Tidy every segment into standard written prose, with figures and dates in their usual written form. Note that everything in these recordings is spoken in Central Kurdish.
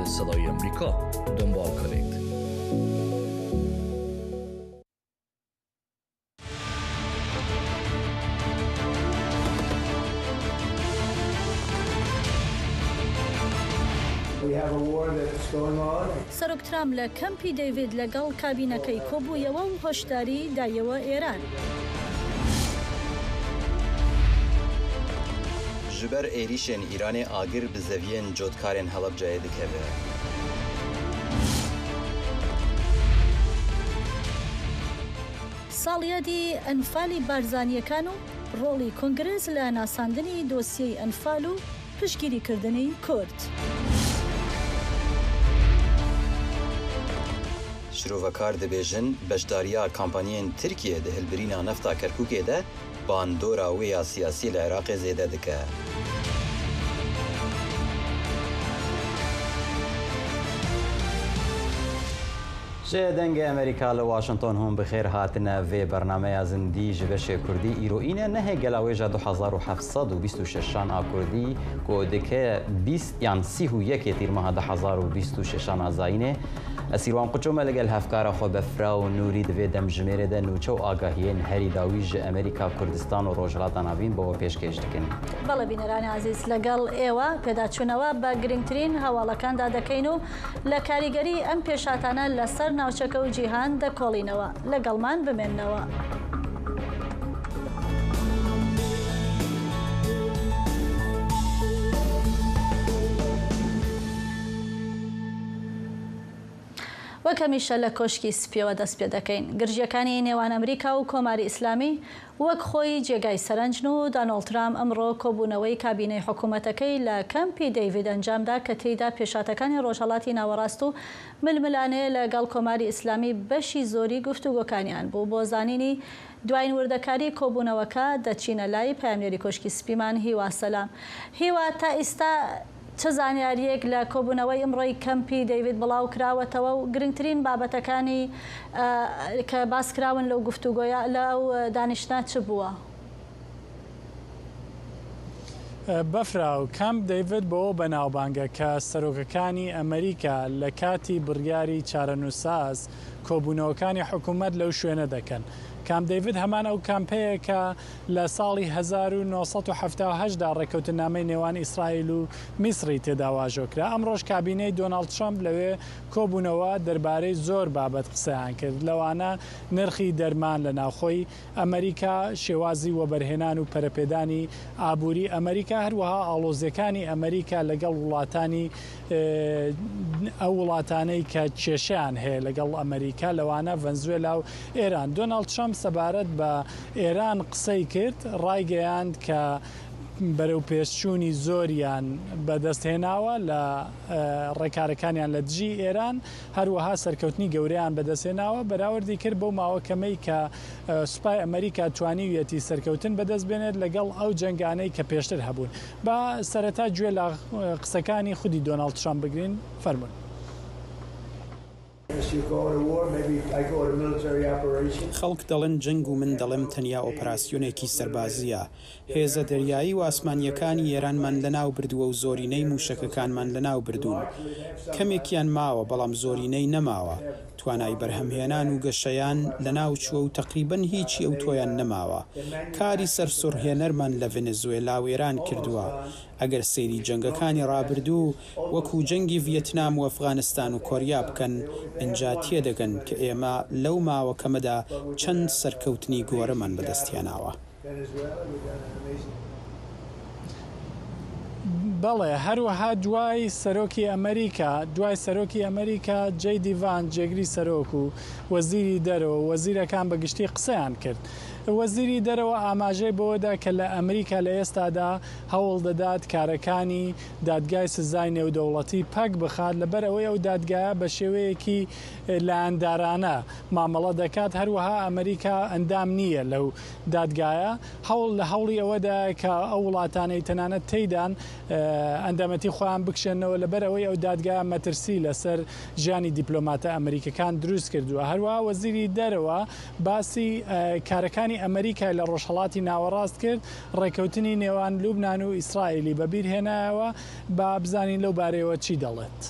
صدای امریکا دنبال کنید. سەرۆک ترامپ لە کەمپی دەیڤید لەگەڵ کابینەکەی کۆبوویەوە و هۆشداری دایەوە ئێران. Ji ber êrîşên Îranê agir bi zeviyên cotkarên Helebceyê dikeve. ساڵیادی ئەنفالی بارزانییەکان و ڕۆڵی کۆنگرس لە ناساندنی دۆسیەی ئەنفال و پشتگیریکردنی کورد. Şirovekar dibêjin, beşdariya kampaniyên Tirkiyê di hilbirîna nefta Kerkûkê de bandora wê ya siyasî li Iraqê zêde dike. Ji Dengê Amerîka li Washington hûn bi xêr hatine vê bernameya zindî ji beşê Kurdî îro îne nehê gelawêja 2726 a Kurdî ku dike 20 yan 31 tîrmeha 2026 a zayînê. Ez Sîrwan Quço me li gel hevkara xwe Befra û Nûrî di vê demjimêrê de nûçe û agahiyên herî dawî ji Amerîka, Kurdistan û Rojhilata Navîn bo we pêşkêş dikin. بەڵێ بینەرانی ئازیز لەگەڵ ئێوە پێداچوونەوە بە گرنگترین هەواڵەکاندا دەکەین و لە کاریگەری ئەم پێشهاتانە لەسەر ناوچەکە و جیهان دەکۆڵینەوە. لەگەڵمان بمێننەوە. وەک هەمیشە لە کۆشکی سپیەوە دەست پێ دەکەین. گرژییەکانی نێوان ئەمریکا و کۆماری ئیسلامی وەک خۆی جێگای سەرنجن و دانۆڵد ترامپ ئەمڕۆ کۆبوونەوەی کابینەی حکوومەتەکەی لە کەمپی دەیڤید ئەنجامدا کە تێیدا پێشهاتەکانی ڕۆژهەڵاتی ناوەڕاست و ململانێ لە گەڵ کۆماری ئیسلامی بەشی زۆری گفتوگۆکانیان بوو. بۆ زانینی دواین وردەکاری کۆبوونەوەکە دەچینە لای پەیامنێری کۆشکی سپیمان هیوا سەلام. هیوا تا ئیستا چ زانیارییەک لە کۆبوونەوەی ئمڕۆی کەمپی دەیڤید بڵاو کراوەتەوە و گرنگترین بابەتەکانی کە باس کراون لەو گفتوگۆیە لەو دانیشتنە چ بووە؟ بەفراو، کامپ دەیڤد بەوە بەناوبانگە کە سەرۆکەکانی ئەمریکا لە کاتی بڕیاری چارەنووسساز کۆبوونەوەکانی حکوومەت لەو شوێنە دەکەن. کامپ دەیڤد هەمان ئەو کامپەیە کە لە ساڵی 1978 دا ڕێککەوتننامەی نێوان ئیسرائیل و میسڕی تێدا واژۆ کرا. ئەمڕۆش کابینەی دۆناڵد ترەمپ لەوێ کۆبوونەوە، دەربارەی زۆر بابەت قسەیان کرد، لەوانە نرخی دەرمان لە ناوخۆی ئەمریکا، شێوازی وەبەرهێنان و پەرەپێدانی ئابووری ئەمریکا، هەروەها ئاڵۆزییەکانی ئەمریکا لەگەڵ وڵاتانی ئەو وڵاتانەی کە کێشەیان هەیە لەگەڵ ئەمریکا، لەوانە ڤەنزوێلا و ئێران. دۆناڵد ترەمپ سەبارەت بە ئێران قسەی کرد، ڕایگەیاند کە بەرەوپێشچوونی زۆریان بەدەستهێناوە لە ڕێکارەکانیان لە دژی ئێران، هەروەها سەرکەوتنی گەورەیان بەدەستهێناوە، بەراوردی کرد بەو ماوە کەمەی کە سوپای ئەمریکا توانیویەتی سەرکەوتن بەدەست بێنێت لەگەڵ ئەو جەنگانەی کە پێشتر هەبوون. با سەرەتا گوێ لە قسەکانی خودی دۆناڵد ترەمپ بگرین، فەرموون. خەڵک دەڵێن جەنگ و من دەڵێم تەنیا ئۆپەراسیۆنێکی سەربازییە. هێزە دەریایی و ئاسمانییەکانی ئێرانمان لەناوبردووە و زۆرینەی مووشەکەکانمان لەناوبردوون. کەمێکیان ماوە، بەڵام زۆرینەی نەماوە. توانای بەرهەمهێنان و گەشەیان لەناوچووە و تەقریبەن هیچی ئەوتۆیان نەماوە. کاری سەرسوڕهێنەرمان لە ڤەنزوێلا و ئێران کردووە. ئەگەر سەیری جەنگەکانی ڕابردوو وەکو جەنگی ڤیەتنام و ئەفغانستان و کۆریا بکەن، ئنجا تێدەگەن کە ئێمە لەو ماوە کەمەدا چەند سەرکەوتنی گۆرەمان بەدەستهێناوە. بەڵێ، هەروەها دوای سەرۆکی ئەمریکا، دوای سەرۆکی ئەمریکا جەی دی ڤانس جێگری سەرۆک و وەزیری دەرەوە و وەزیرەکان بە گشتی قسەیان کرد. وەزیری دەرەوە ئاماژەی بەوەدا کە لە ئەمریکا لە ئێستادا هەوڵ دەدات کارەکانی دادگای سزای نێودەوڵەتی پەک بخات لەبەر ئەوەی ئەو دادگایە بە شێوەیەکی لایەندارانە مامەڵە دەکات، هەروەها ئەمریکا ئەندام نییە لەو دادگایە، هەوڵ لە هەوڵی ئەوەدایە کە ئەو وڵاتانەی تەنانەت تێیدان ئەندامەتی خۆیان بکشێننەوە لەبەر ئەوەی ئەو دادگایە مەترسی لەسەر ژیانی دیپلۆماتە ئەمریکەکان دروست کردووە. هەروەها وەزیری دەرەوە باسی کارەکانی ئەمریکای لە ڕۆژهەڵاتی ناوەڕاست کرد، ڕێککەوتنی نێوان لوبنان و ئیسرائیلی بەبیر هێنایەوە، با بزانین لەو بارەیەوە چی دەڵێت.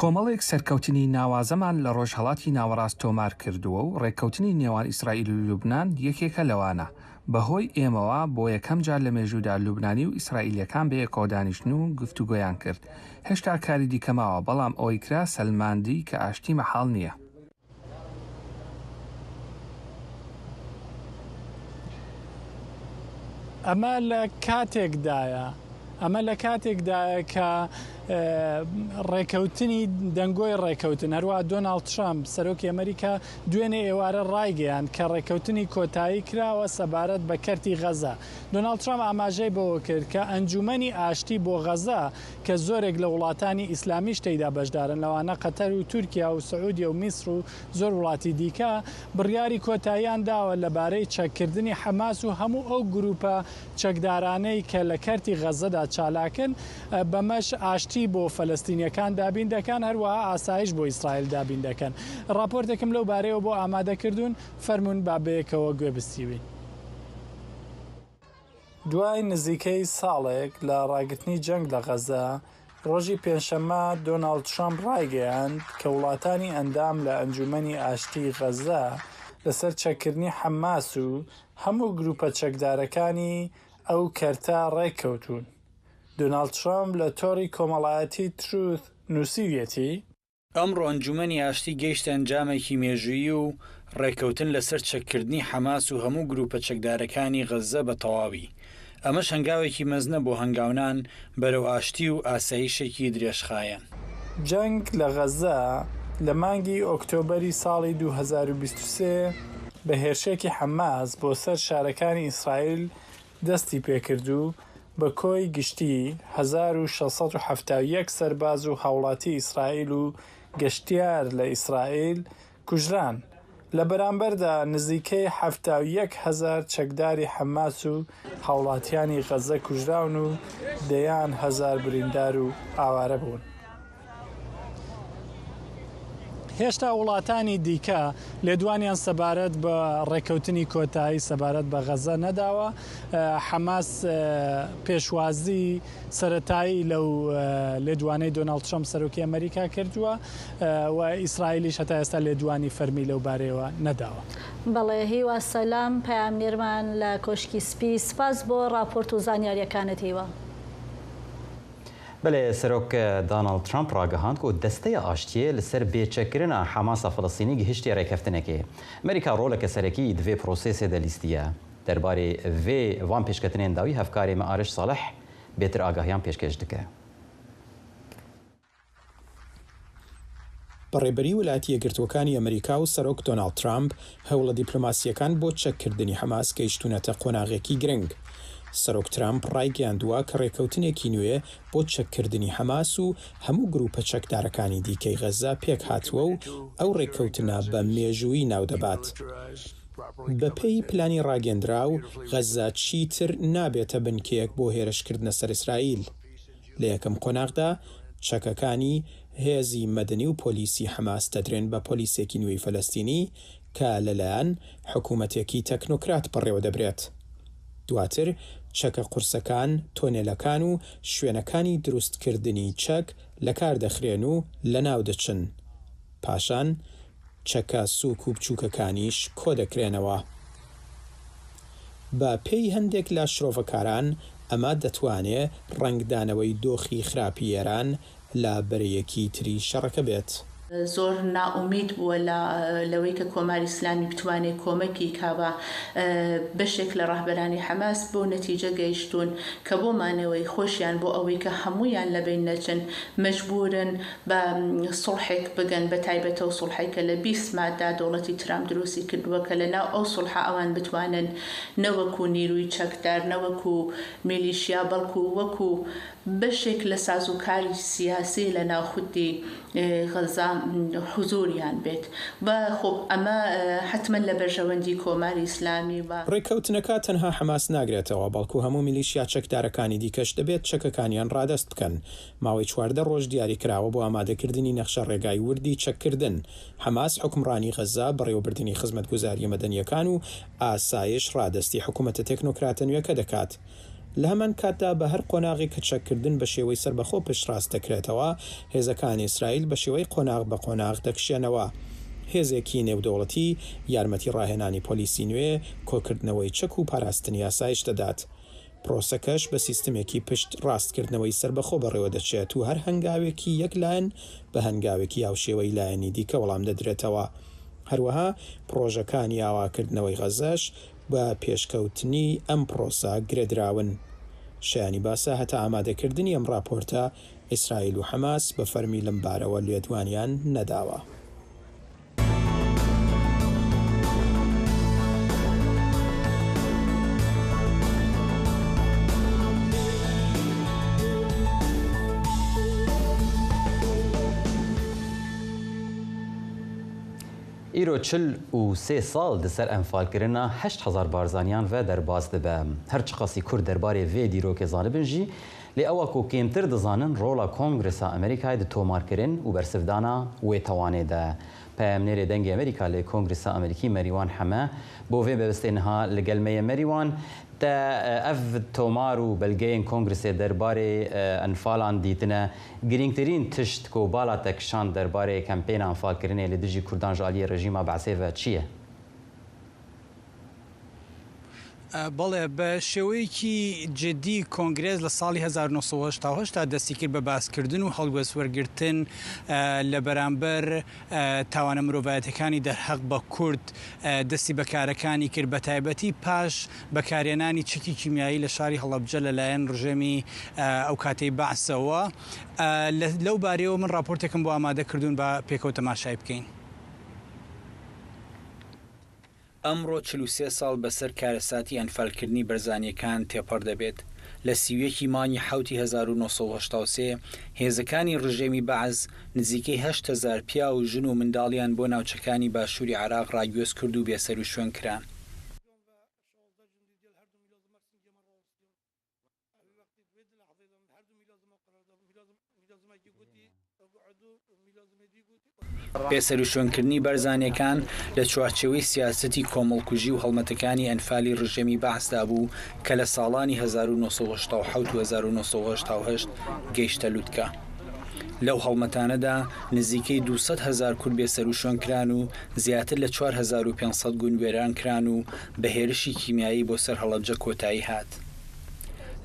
کۆمەڵێک سەرکەوتنی ناوازەمان لە ڕۆژهەڵاتی ناوەڕاست تۆمار کردووە و ڕێککەوتنی نێوان ئیسرائیل و لوبنان یەکێکە لەوانە. بەهۆی ئێمەوە بۆ یەکەم جار لە مێژوودا لوبنانی و ئیسرائیلییەکان بەیەکەوە دانیشتن و گفتوگۆیان کرد. هێشتا کاری دیکە ماوە، بەڵام ئەوەی کرا سەلماندی کە ئاشتی مەحاڵ نییە. ئەمە لە کاتێکدایە ئەمە لە کاتێکدایە کە ڕێکەوتنی دەنگۆی ڕێکەوتن هەروە دۆناڵد ترامپ سەرۆکی ئەمریکا دوێنێ ئێوارە ڕایگەیاند کە ڕێکەوتنی کۆتایی کراوە سەبارەت بە کەرتی غەزە. دۆناڵد ترامپ ئاماژەی بەوە کرد کە ئەنجوومەنی ئاشتی بۆ غەزە کە زۆرێک لە وڵاتانی ئیسلامیش تێیدا بەشدارن لەوانە قەتەر و تورکیا و سعودیە و میسر و زۆر وڵاتی دیکە بڕیاری کۆتاییان داوە لەبارەی چەککردنی حەماس و هەموو ئەو گرووپە چەکدارانەی کە لە کەرتی غەززەدا چالاکن، بەمەش ئاشتی بۆ فەلەستینییەکان دابین دەکەن، هەروەها ئاسایش بۆ ئیسرائیل دابین دەکەن. ڕاپۆرتێکم لەو بارەیەوە بۆ ئامادە کردوون، فەرموون با بەیەکەوە گوێ بستیوین. دوای نزیکەی ساڵێک لە ڕاگرتنی جەنگ لە غەززە، ڕۆژی پێنجشەممە دۆناڵد ترەمپ ڕایگەیاند کە وڵاتانی ئەندام لە ئەنجوومەنی ئاشتیی غەززە لەسەر چەککردنی حەماس و هەموو گروپە چەکدارەکانی ئەو کەرتە ڕێککەوتوون. دۆناڵد ترەمپ لە تۆڕی کۆمەڵایەتی تروث نووسیویەتی. ئەمڕۆ ئەنجوومەنی ئاشتی گەیشتە ئەنجامێکی مێژوویی و ڕێککەوتن لەسەر چەککردنی حەماس و هەموو گرووپە چەکدارەکانی غەززە بە تەواوی. ئەمەش هەنگاوێکی مەزنە بۆ هەنگاونان بەرەو ئاشتی و ئاسایشێکی درێژخایەن. جەنگ لە غەززە لە مانگی ئۆکتۆبەری ساڵی 2023 بە هێرشێکی حەماس بۆ سەر شارەکانی ئیسرائیل دەستی پێکرد و بە کۆی گشتی 1671 سەرباز و هاوڵاتی ئیسرائیل و گەشتیار لە ئیسرائیل کوژران، لە بەرامبەردا نزیکەی 71 هەزار چەکداری حەماس و هاوڵاتیانی غەززە کوژراون و دەیان هەزار بریندار و ئاوارە بوون. هێشتا وڵاتانی دیکە لێدوانیان سەبارەت بە ڕێککەوتنی کۆتایی سەبارەت بە غەززە نەداوە. حەماس پێشوازی سەرەتایی لەو لێدوانەی دۆناڵد ترەمپ سەرۆکی ئەمریکا کردووە و ئیسرائیلیش هەتا ئێستا لێدوانی فەرمی لەو بارەیەوە نەداوە. بەڵێ هیوا سەلام پەیامنێرمان لە کۆشکی سپی سپاس بۆ ڕاپۆرت و زانیاریەکانت هیوا. بەلێ سەرۆک داناڵد ترەمپ ڕاگەهاند کو دەستەیا ئاشتیێ li ser bêçekkirina Hemasa Filistînî gihiştiye rêkeftinekê. Amerîka roleke serekî di vê prosesê de lîstiye. Derbarê vê van pêşketinên dawî hevkarê me Areş Salih bêtir agahiyan pêşkêş dike. بە ڕێبەری ویلایەتە یەکگرتووەکانی ئەمریکا و سەرۆک دۆناڵد ترامپ، هەوڵە دیپلۆماسییەکان بۆ چەککردنی حەماس گەیشتوونەتە قۆناغێکی گرنگ. سەرۆک ترامپ ڕایگەیاندووە کە ڕێککەوتنێکی نوێ بۆ چەککردنی حەماس و هەموو گرووپە چەکدارەکانی دیکەی غەززە پێکهاتووە و ئەو ڕێککەوتنە بە مێژوویی ناودەبات. بەپێی پلانی ڕاگەندراو، غەززە چیتر نابێتە بنکەیەک بۆ هێرشکردنە سەر ئیسرائیل. لە یەکەم قۆناغدا چەکەکانی هێزی مەدەنی و پۆلیسی حەماس دەدرێن بە پۆلیسێکی نوێی فەلەستینی کە لەلایەن حکومەتێکی تەکنۆکرات بەڕێوەدەبرێت. دواتر چەکە قورسەکان، تۆنێلەکان و شوێنەکانی دروستکردنی چەک لەکاردەخرێن و لەناودەچن. پاشان چەکە سووک و بچووکەکانیش کۆدەکرێنەوە. بە پێی هەندێک لە شرۆڤەکاران ئەمە دەتوانێ ڕەنگدانەوەی دۆخی خراپی ئێران لە بەرەیەکی تری شەڕەکە بێت. زۆر نائومید بووە لە لەوەی کە کۆماری ئیسلامی بتوانێ کۆمەکی کا بە بەشێک لە ڕەهبەرانی حەماس بەو نەتیجە گەیشتوون کە بۆ مانەوەی خۆشیان بۆ ئەوەی کە هەموویان لە بەین نەچن مەجبوورن بە سوڵحێک بگەن بە تایبەت ئەو سوڵحەی کە لە 20 ماددا دەوڵەتی ترامپ دروستی کردووە کە لە ناو ئەو سوڵحە ئەوان بتوانن نە وەکوو نیرووی چەکدار نە وەکوو میلیشیا بەڵکوو وەکوو بەشێک لە سازوکاری سیاسی لە ناو خودی غەززە حوزوریان بێت و خۆ ئەمە حەتمەن لە بەرژەوەندی کۆماری ئیسلامی و. ڕێککەوتنەکە تەنها حەماس ناگرێتەوە، بەڵکو هەموو میلیشیا چەکدارەکانی دیکەش دەبێت چەکەکانیان ڕادەست بکەن. ماوەی 14 ڕۆژ دیاریکراوە بۆ ئامادەکردنی نەخشە ڕێگای وردی چەککردن. حەماس حوکمڕانی غەززە، بەڕێوەبردنی خزمەتگوزارییە مەدەنییەکان و ئاسایش ڕادەستی حکومەتە تەکنۆکراتە نوێکە دەکات. لە هەمان کاتدا بە هەر قۆناغێک کە چەککردن بە شێوەی سەربەخۆ پشتڕاست دەکرێتەوە، هێزەکانی ئیسرائیل بە شێوەی قۆناغ بە قۆناغ دەکشێنەوە. هێزێکی نێودەوڵەتی یارمەتی ڕاهێنانی پۆلیسی نوێ، کۆکردنەوەی چەک و پاراستنی ئاسایش دەدات. پرۆسەکەش بە سیستمێکی پشت ڕاستکردنەوەی سەربەخۆ بەڕێوەدەچێت و هەر هەنگاوێکی یەک لایەن بە هەنگاوێکی هاوشێوەی لایەنی دیکە وەڵام دەدرێتەوە. هەروەها پڕۆژەکانی ئاواکردنەوەی غەزەش بە پێشکەوتنی ئەم پڕۆسە گرێدراون. شایانی باسە هەتا ئامادەکردنی ئەم ڕاپۆرتە ئیسرائیل و حەماس بە فەرمی لەم بارەوە لێدوانیان نەداوە. Îro 43 sal di ser enfalkirina 8000 Barzaniyan ve derbas dibe. Her çiqasî Kurd derbarê vê dîrokê zanibin jî lê ewa ku kêmtir dizanin rola Kongresa Amerîkayê di tomarkirin û bersivdana wê tawanê de. Peyamnêrê Dengê Amerîka li Kongresa Amerîkî Merîwan Heme bo vê mebestê niha li gel me ye. Merîwan, te ev tomar û belgeyên Kongresê derbarê enfalan dîtine. Girîngtirîn tişt ku bala te kişand derbarê kempêna enfalkirinê li dijî Kurdan ji aliyê rejîma Be'sê ve çi ye? بەڵێ، بە شێوەیەکی جدی کۆنگرێس لە ساڵی 1988 تا دەستی کرد بە باسکردن و هەڵوێست وەرگرتن لە بەرامبەر تاوانە مرۆڤایەتەکانی دەرهەق بە کورد دەستی بە کارەکانی کرد بە تایبەتی پاش بەکارهێنانی چەکی کیمیایی لە شاری هەڵەبجە لەلایەن ڕژێمی ئەو کاتەی بەعسەوە. لەو بارەیەوە من ڕاپۆرتێکم بۆ ئامادە کردوون با پێکەوە تەماشای بکەین. ئەمڕۆ 43 ساڵ بەسەر کارەساتی ئەنفالکردنی بەرزانییەکان تێپەڕ دەبێت. لە 31 ی مانگی حەوتی 1983 هێزەکانی ڕژێمی بەعس نزیکەی 8000 پیاو و ژن و منداڵیان بۆ ناوچەکانی باشووری عێراق ڕاگوێز کرد و بێسەروشوێن کران. بێسەروشوێنکردنی بەرزانییەکان لە چوارچێوەی سیاسەتی کۆمەڵکوژی و هەڵمەتەکانی ئەنفالی ڕژێمی بەعسدا بوو کە لە ساڵانی 1987 و 1988 گەیشتە لوتکە. لەو هەڵمەتانەدا نزیکەی 200 هەزار کورد بێسەروشوێن کران و زیاتر لە 4500 گوند وێران کران و بە هێرشی کیمیایی بۆ سەر هەڵەبجە کۆتایی هات.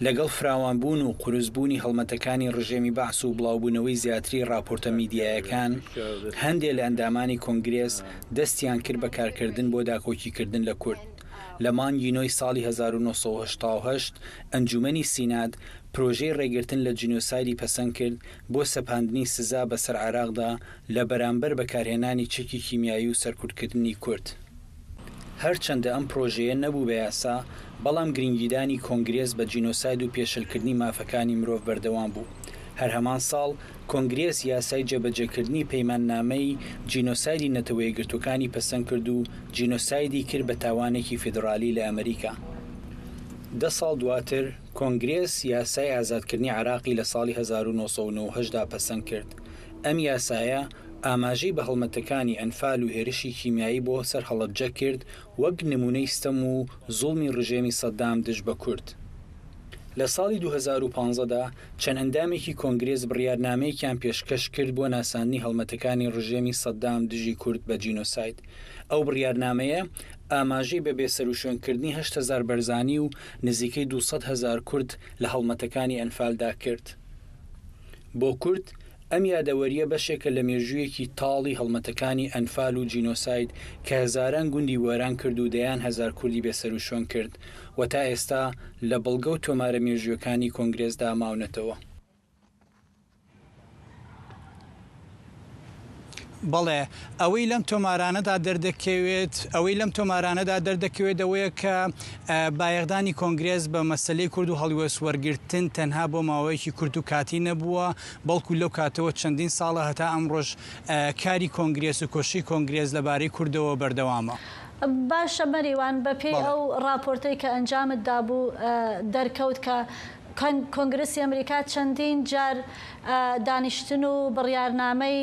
لەگەڵ فراوانبوون و قورسبوونی هەڵمەتەکانی ڕژێمی بەعس و بڵاوبوونەوەی زیاتری ڕاپۆرتە میدیایەکان، هەندێ لە ئەندامانی کۆنگرێس دەستیان کرد بە کارکردن بۆ داکۆکیکردن لە کورد. لە مانگی نۆی ساڵی 1988 ئەنجومەنی سینات پرۆژەی ڕێگرتن لە جینۆسایدی پەسەند کرد بۆ سەپاندنی سزا بەسەر عێراقدا لە بەرامبەر بەکارهێنانی چەکی کیمیایی و سەرکوتکردنی کورد. هەرچەندە ئەم پرۆژەیە نەبوو بە یاسا، بەڵام گرنگیدانی کۆنگرێس بە جینۆساید و پێشلکردنی مافەکانی مرۆڤ بەردەوام بوو. هەر هەمان ساڵ، کۆنگرێس یاسای جێبەجێکردنی پەیماننامەی جینۆسایدی نەتەوەیەکگرتووەکانی پەسەند کرد و جینۆسایدی کرد بە تاوانێکی فیدڕالی لە ئەمریکا. دە ساڵ دواتر، کۆنگرێس یاسای ئازادکردنی عێراقی لە ساڵی 1998 دا پەسەند کرد. ئەم یاسایە ئاماژەی بە هەڵمەتەکانی ئەنفال و هێرشی کیمیایی بۆ سەر هەڵەبجە کرد وەک نموونەی ستەم و زوڵمی ڕژێمی سەدام دژ بە کورد. لە ساڵی 2015 دا چەند ئەندامێکی کۆنگرێس بڕیارنامەیەکیان پێشکەش کرد بۆ ناساندنی هەڵمەتەکانی ڕژێمی سەدام دژی کورد بە جینۆساید. ئەو بڕیارنامەیە ئاماژەی بە بێسەروشوێنکردنی 8000 بەرزانی و نزیکەی 200 هەزار کورد لە هەڵمەتەکانی ئەنفالدا کرد. بۆ کورد ئەم یادەوەرییە بەشێکە لە مێژوویەکی تاڵی هەڵمەتەکانی ئەنفال و جینۆساید کە هەزاران گوندی وێران کرد و دەیان هەزار کوردی بێسەروشوێن کرد و تا ئێستا لە بەڵگە و تۆمارە مێژوویەکانی کۆنگرێسدا ماونەتەوە. بەڵێ، ئەوەی لەم تۆمارانەدا دەردەکەوێت، ئەوەی لەم تۆمارانەدا دەردەکەوێت ئەوەیە کە بایەخدانی کۆنگرێس بە مەسەلەی کورد و هەڵوێست وەرگرتن تەنها بۆ ماوەیەکی کورت و کاتی نەبووە، بەڵکو لەو کاتەوە چەندین ساڵە هەتا ئەمڕۆش کاری کۆنگرێس و کۆششی کۆنگرێس لەبارەی کوردەوە بەردەوامە. باشە مەریوان، بەپێی بەڵێ. ئەو ڕاپۆرتەی کە ئەنجامت دابوو دەرکەوت کە. کۆنگرسی ئەمریکا چەندین جار دانیشتن و بڕیارنامەی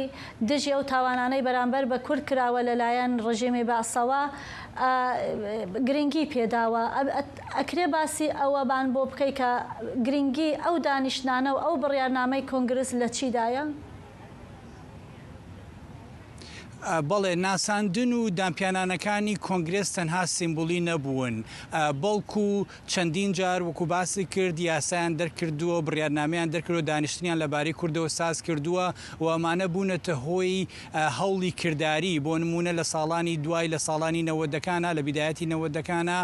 دژی ئەو تاوانانەی بەرامبەر بە کورد کراوە لەلایەن ڕژێمی بەعسەوە گرنگی پێداوە. ئەکرێ باسی ئەوەمان بۆ بکەی کە گرنگی ئەو دانیشتنانە و ئەو بڕیارنامەی کۆنگرس لە چیدایە؟ بەڵێ، ناساندن و دانپیانانەکانی کۆنگرێس تەنها سیمبولی نەبوون، بەڵکو چەندین جار وەکو باست کرد یاسایان دەرکردووە، بڕیارنامەیان دەرکردووە، دانیشتنیان لەبارەی کوردەوە ساز کردووە و ئەمانە بوونەتە هۆی هەوڵی کرداری، بۆ نموونە لە ساڵانی دوای لە ساڵانی نەوەدەکانا لە بیدایەتی نەوەدەکانا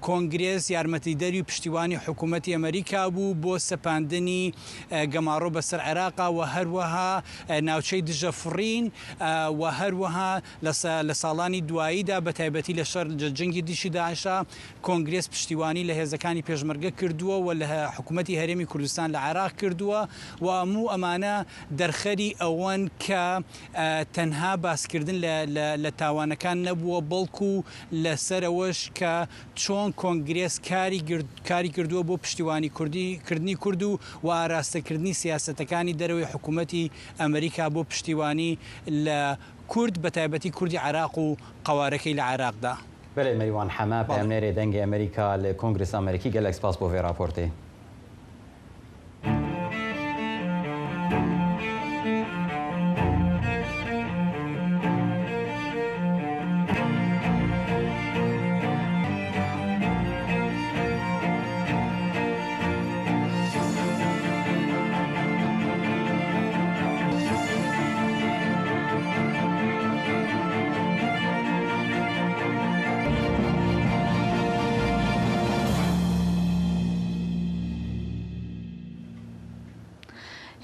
کۆنگرێس یارمەتیدەری و پشتیوانی حکوومەتی ئەمەریکا بوو بۆ سەپاندنی گەماڕۆ بەسەر عێراقا و هەروەها ناوچەی دژە فڕین و هەروەها لە ساڵانی دواییدا بە تایبەتی لە شەر جەنگی دژی داعشا کۆنگرێس پشتیوانی لە هێزەکانی پێشمەرگە کردووە و لە حکوومەتی هەرێمی کوردستان لە عێراق کردووە و هەموو ئەمانە دەرخەری ئەوەن کە تەنها باسکردن لە تاوانەکان نەبووە بەڵکو لەسەر ئەوەش کە چۆن کۆنگرێس کاری کردووە بۆ پشتیوانی کردنی کورد و و ئاراستەکردنی سیاسەتەکانی دەرەوەی حکوومەتی ئەمریکا بۆ پشتیوانی لە کورد بەتایبەتی کوردی عێراق و قەوارەکەی لە عێراقدا. بەلێ مەریوان حەمە بەڵێ. پەیامنێرێ دەنگێ ئەمریکا لە کۆنگرس ئەمریکی گەلەک سپاس بۆ ڤێ راپۆرتێ.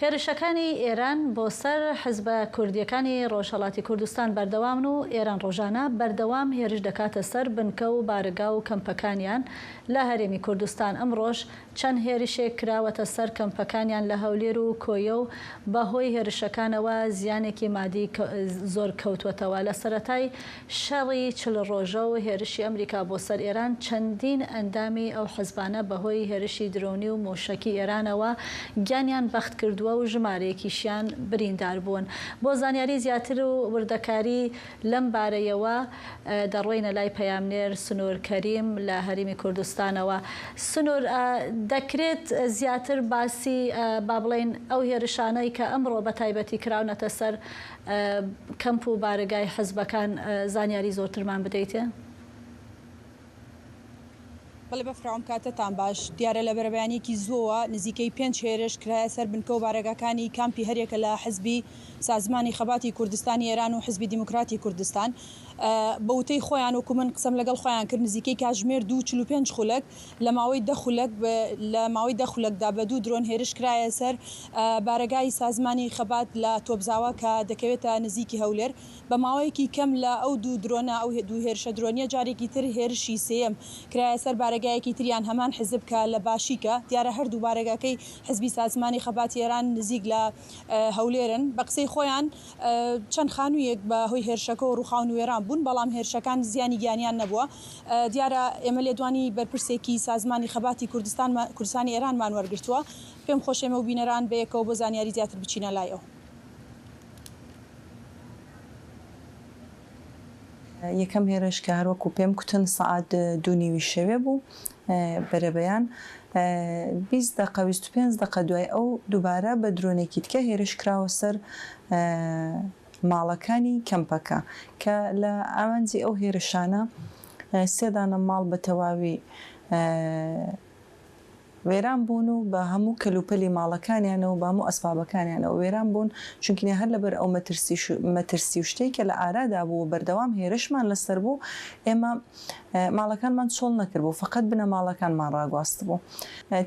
هێرشەکانی ئێران بۆ سەر حزبە کوردییەکانی ڕۆژهەڵاتی کوردستان بەردەوامن و ئێران ڕۆژانە بەردەوام هێرش دەکاتە سەر بنکە و بارەگا و کەمپەکانیان لە هەرێمی کوردستان ئەمڕۆش چەند هێرشێک کراوەتە سەر کەمپەکانیان لە هەولێر و کۆیە و بەهۆی هێرشەکانەوە زیانێکی مادی زۆر کەوتووەتەوە. لە سەرەتای شەڕی 40 ڕۆژە و هێرشی ئەمریکا بۆ سەر ئێران چەندین ئەندامی ئەو حزبانە بەهۆی هێرشی درۆنی و مووشەکی ئێرانەوە گیانیان بەخت کردووە و ژمارەیەکیشیان بریندار بوون. بۆ زانیاری زیاتر و وردەکاری لەم بارەیەوە دەڕۆینە لای پەیامنێر سنوور کەریم لە هەریمی کوردستانەوە. سنوور، دەکرێت زیاتر باسی با بڵێین ئەو هێرشانەی کە ئەمڕۆ بە تایبەتی کراونەتە سەر کەمپ و بارەگای حزبەکان زانیاری زۆرترمان بدەیتێ؟ بەڵێ بەفرا ئەم کاتەتان باش. دیارە لە بەرەبەیانیەکی زووەوە نزیکەی پێنج هێرش کرایە سەر بنکە و بارەگاکانی کامپی هەریەکە لە حزبی سازمانی خەباتی کوردستانی ئێران و حزبی دیموکراتی کوردستان. بە وتەی خۆیان وەکو من قسەم لەگەڵ خۆیان کرد نزیکەی کاتژمێر دوو 45 خولەک لە ماوەی دە خولەک لە ماوەی دە خولەکدا بە دوو درۆن هێرش کرایە سەر بارەگای سازمانی خەبات لە تۆپزاوا کە دەکەوێتە نزیکی هەولێر. بە ماوەیەکی کەم لە ئەو دوو درۆنە، ئەو دوو هێرشە درۆنییە، جارێکی تر هێرشی سێیەم کرایە سەر بارەگایەکی تریان هەمان حزب کە لە باشیکە. دیارە هەردوو بارەگاکەی حزبی سازمانی خەباتی ئێران نزیک لە هەولێرن. بە قسەی خۆیان چەند خانوویەک بە هۆی هێرشەکەوە ڕووخاون و وێران بوون، بەڵام هێرشەکان زیانی گیانیان نەبووە. دیارە ئێمە لێدوانی بەرپرسێکی سازمانی خەباتی کوردستان کوردستانی ئێرانمان وەرگرتووە. پێم خۆشە ئێمە و بینەران بەیەکەوە بۆ زانیاری زیاتر بچینە لای ئەو. یەکەم هێرش کە هەر وەکوو پێم کوتن سەعات دوو نیوی شەوێ بوو بەرەبەیان 20 دەقە 25 دەقە دوای ئەو دووبارە بە درۆنێکی دیکە هێرش کراوە سەر ماڵەکانی کەمپەکە کە لە ئامانجی ئەو هێرشانە سێ دانە ماڵ بە تەواوی وێران بوون و بە هەموو کەلوپەلی ماڵەکانیانەوە بە هەموو ئەسبابەکانیانەوە وێران بوون، چونکینە هەر لەبەر ئەو مەترسی و شتەی کە لە ئارادا بوو و بەردەوام هێرشمان لەسەر بوو، ئێمە ماڵەکانمان چۆڵ نەکردبوو، فەقەت بنەماڵەکانمان ڕاگواستبوو.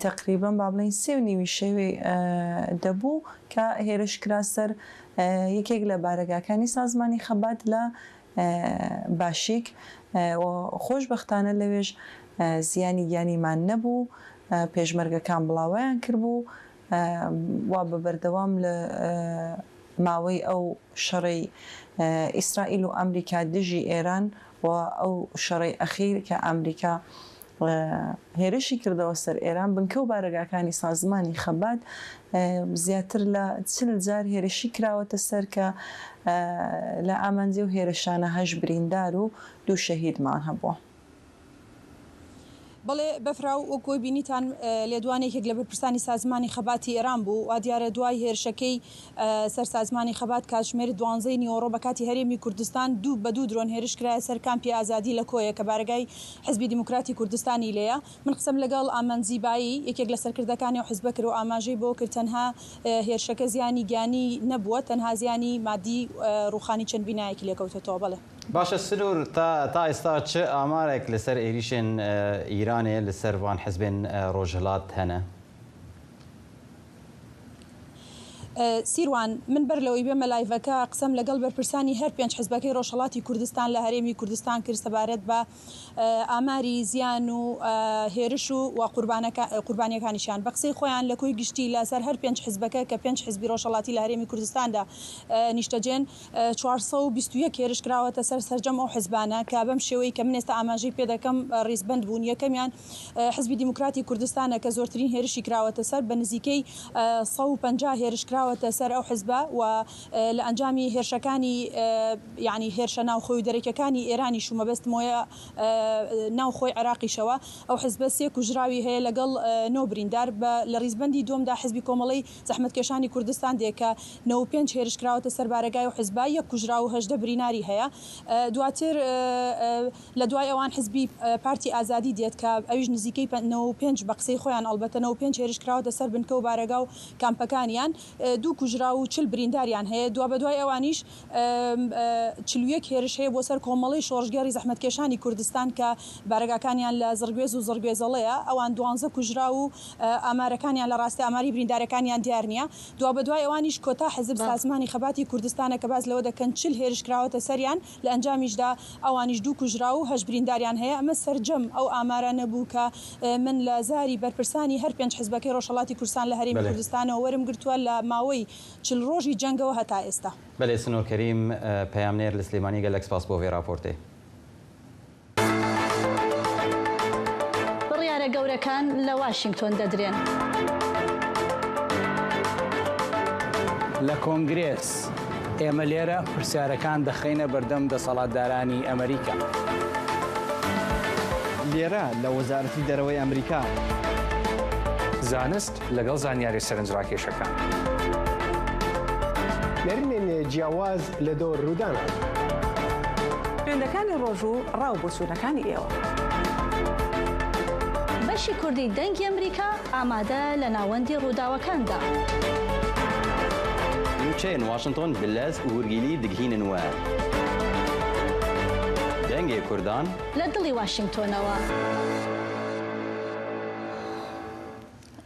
تەقریبەن با بڵێین سێ و نیوی شەوی دەبوو کە هێرش کرا سەر یەکێک لە بارەگاکانی سازمانی خەبات لە باشیک و خۆشبەختانە لەوێش زیانی گیانیمان نەبوو، پێشمەرگەکان بڵاوەیان کردبوو و بە بەردەوام لە ماوەی ئەو شەڕەی ئیسرائیل و ئەمریکا دژی ئێران و ئەو شەڕەی ئەخیر کە ئەمریکا. هێرشی کردەوە سەر ئێران، بنکە و بارەگاکانی سازمانی خەبات زیاتر لە 40 جار هێرشی کراوەتە سەر کە لە ئامانجی ئەو هێرشانە هەشت بریندار و دوو شەهیدمان هەبووە. بەڵێ بەفراو وەک وەی بینیتان لێدوان یەکێک لە بەرپرسانی سازمانی خەباتی ئێران بوو وا دیارە دوای هێرشەکەی سەر سازمانی خەبات کاتژمێر دوانزەی نیوەڕۆ بە کاتی هەرێمی کوردستان دوو بە دوو درۆن هێرش کرایە سەر کامپی ئازادی لە کۆیە کە بارەگای حزبی دیموکراتی کوردستانی لێیە من قسەم لەگەڵ ئامانج زیبایی یەکێک لە سەرکردەکانی ئەو حزبە کرد و ئاماژەی بەوە کرد تەنها هێرشەکە زیانی گیانی نەبووە تەنها زیانی مادی ڕووخانی چەند بینایەکی لێکەوتۆتەوە بەڵێ. باشە سنوور تا تا ئێستا چ ئامارێک لەسەر ئێریشێن ئیرانێ لەسەر ڤان حزبێن ڕۆژهەلات هەنە؟ سیروان، من بەر لەوەی بێمە لایڤەکە قسەم لەگەڵ بەرپرسانی هەر پێنج حزبەکەی ڕۆژهەڵاتی کوردستان لە هەرێمی کوردستان کرد سەبارەت بە ئاماری زیان و هێرش و و قوربانیەکانیشیان بە قسەی خۆیان لە کۆی گشتی لەسەر هەر پێنج حزبەکە کە پێنج حزبی ڕۆژهەڵاتی لە هەرێمی کوردستاندا نیشتەجێن 421 هێرش کراوەتە سەر سەرجەم ئەو حزبانە کە بەم شێوەی کە من ئێستا ئاماژەی پێدەکەم ڕیزبەند بوون یەکەمیان حزبی دیموکراتی کوردستانە کە زۆرترین هێرشی کراوەتە سەر بە نزیکەی 150 هێرش کراوەتە سەر ئەو حزبە و لە ئەنجامی هێرشەکانی یانی هێرشە ناوخۆی و دەرەکیەکانی ئێرانیش و مەبەستمەوەیە ناوخۆی عێراقیشەوە ئەو حزبە سێ کوژراوی هەیە لەگەڵ نۆ بریندار بە لە ڕیزبەندی دووەمدا حزبی کۆمەڵەی زەحمەتکێشانی کوردستان دێ کە 95 هێرش کراوەتە سەر بارەگای ئەو حزبە یەک کوژراو و 18 بریناری هەیە دواتر لە دوای ئەوان حزبی پارتی ئازادی دێت کە ئەویش نزیکەی 95 بە قسەی خۆیان ئەڵبەتە 95 هێرش کراوەتە سەر بنکە و بارەگا و کامپەکانیان دوو کوژراو و 40 برینداریان هەیە دوابەدوای ئەوانیش 41 هێرش هەیە بۆ سەر کۆمەڵەی شۆڕشگێڕی زەحمەتکێشانی کوردستان کە بارەگاکانیان لە زڕگوێز و زڕگوێزەڵەیە، ئەوان دوانزە کوژراو و ئامارەکانیان لە ڕاستی ئاماری بریندارەکانیان دیار نییە. دوابەدوای ئەوانیش کۆتا حزب سازمانی خەباتی کوردستانە کە باس لەوە دەکەن 40 هێرش کراوەتە سەریان، لە ئەنجامیشدا ئەوانیش دوو کوژراو و هەشت برینداریان هەیە. ئەمە سەرجەم ئەو ئامارانە بوو کە من لە زاری بەرپرسانی هەر پێنج حزبەکەی ڕۆژهەڵاتی کوردستان لە هەرێمی کوردستانەوە وەرم گرتووە لە ماوەی 40 ڕۆژی جەنگەوە هەتا ئێستا. بەلێ سنوور کەریم پەیامنێر لە سلێمانی گەلەک سپاس بۆ ڤێ راپۆرتێ. بڕیارە گەورەکان لە واشینگتۆن دەدرێن. لە کۆنگرێس، ئێمە لێرە پرسیارەکان دەخەینە بەردەم دەسەڵاتدارانی ئەمریکا. لێرە لە وەزارەتی دەرەوەی ئەمریکا. زانست لەگەڵ زانیاریە سەرنجڕاکێشەکان. نەرمێن جیاواز لە دەور ڕوودانان. ترێندەکانی ڕۆژ و ڕا و بۆچوونەکانی ئێوە. بەشی کوردی دەنگی ئەمریکا ئامادە لە ناوەندی ڕووداوەکاندا. نوچەێن واشنتۆن بلەز هورگیلی دگهینن وە دەنگێ کوردان. لە دڵی واشینگتۆنەوە.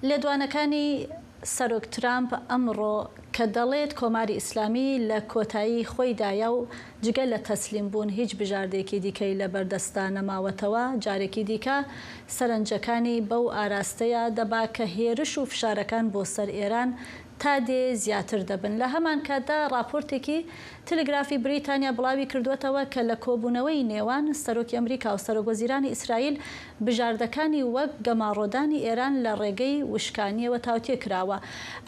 لێدوانەکانی سەرۆک ترامپ ئەمڕۆ کە دەڵێت کۆماری ئیسلامی لە کۆتایی خۆیدایە و جگە لە تەسلیم بوون هیچ بژاردەیەکی دیکەی لەبەردەستدا نەماوەتەوە، جارێکی دیکە سەرنجەکانی بەو ئاراستەیە دەبا کە هێرش و فشارەکان بۆ سەر ئێران تا دێ زیاتر دەبن. لە هەمانکاتدا ڕاپۆرتێکی تلگرافی بریتانیا بڵاوی کردووەتەوە کە لە کۆبوونەوەی نێوان سەرۆکی ئەمریکا و سەرۆکوەزیرانی ئیسرائیل بژاردەکانی وەک گەماڕۆدانی ئێران لە ڕێگەی وشکانییەوە تاوتوێ کراوە.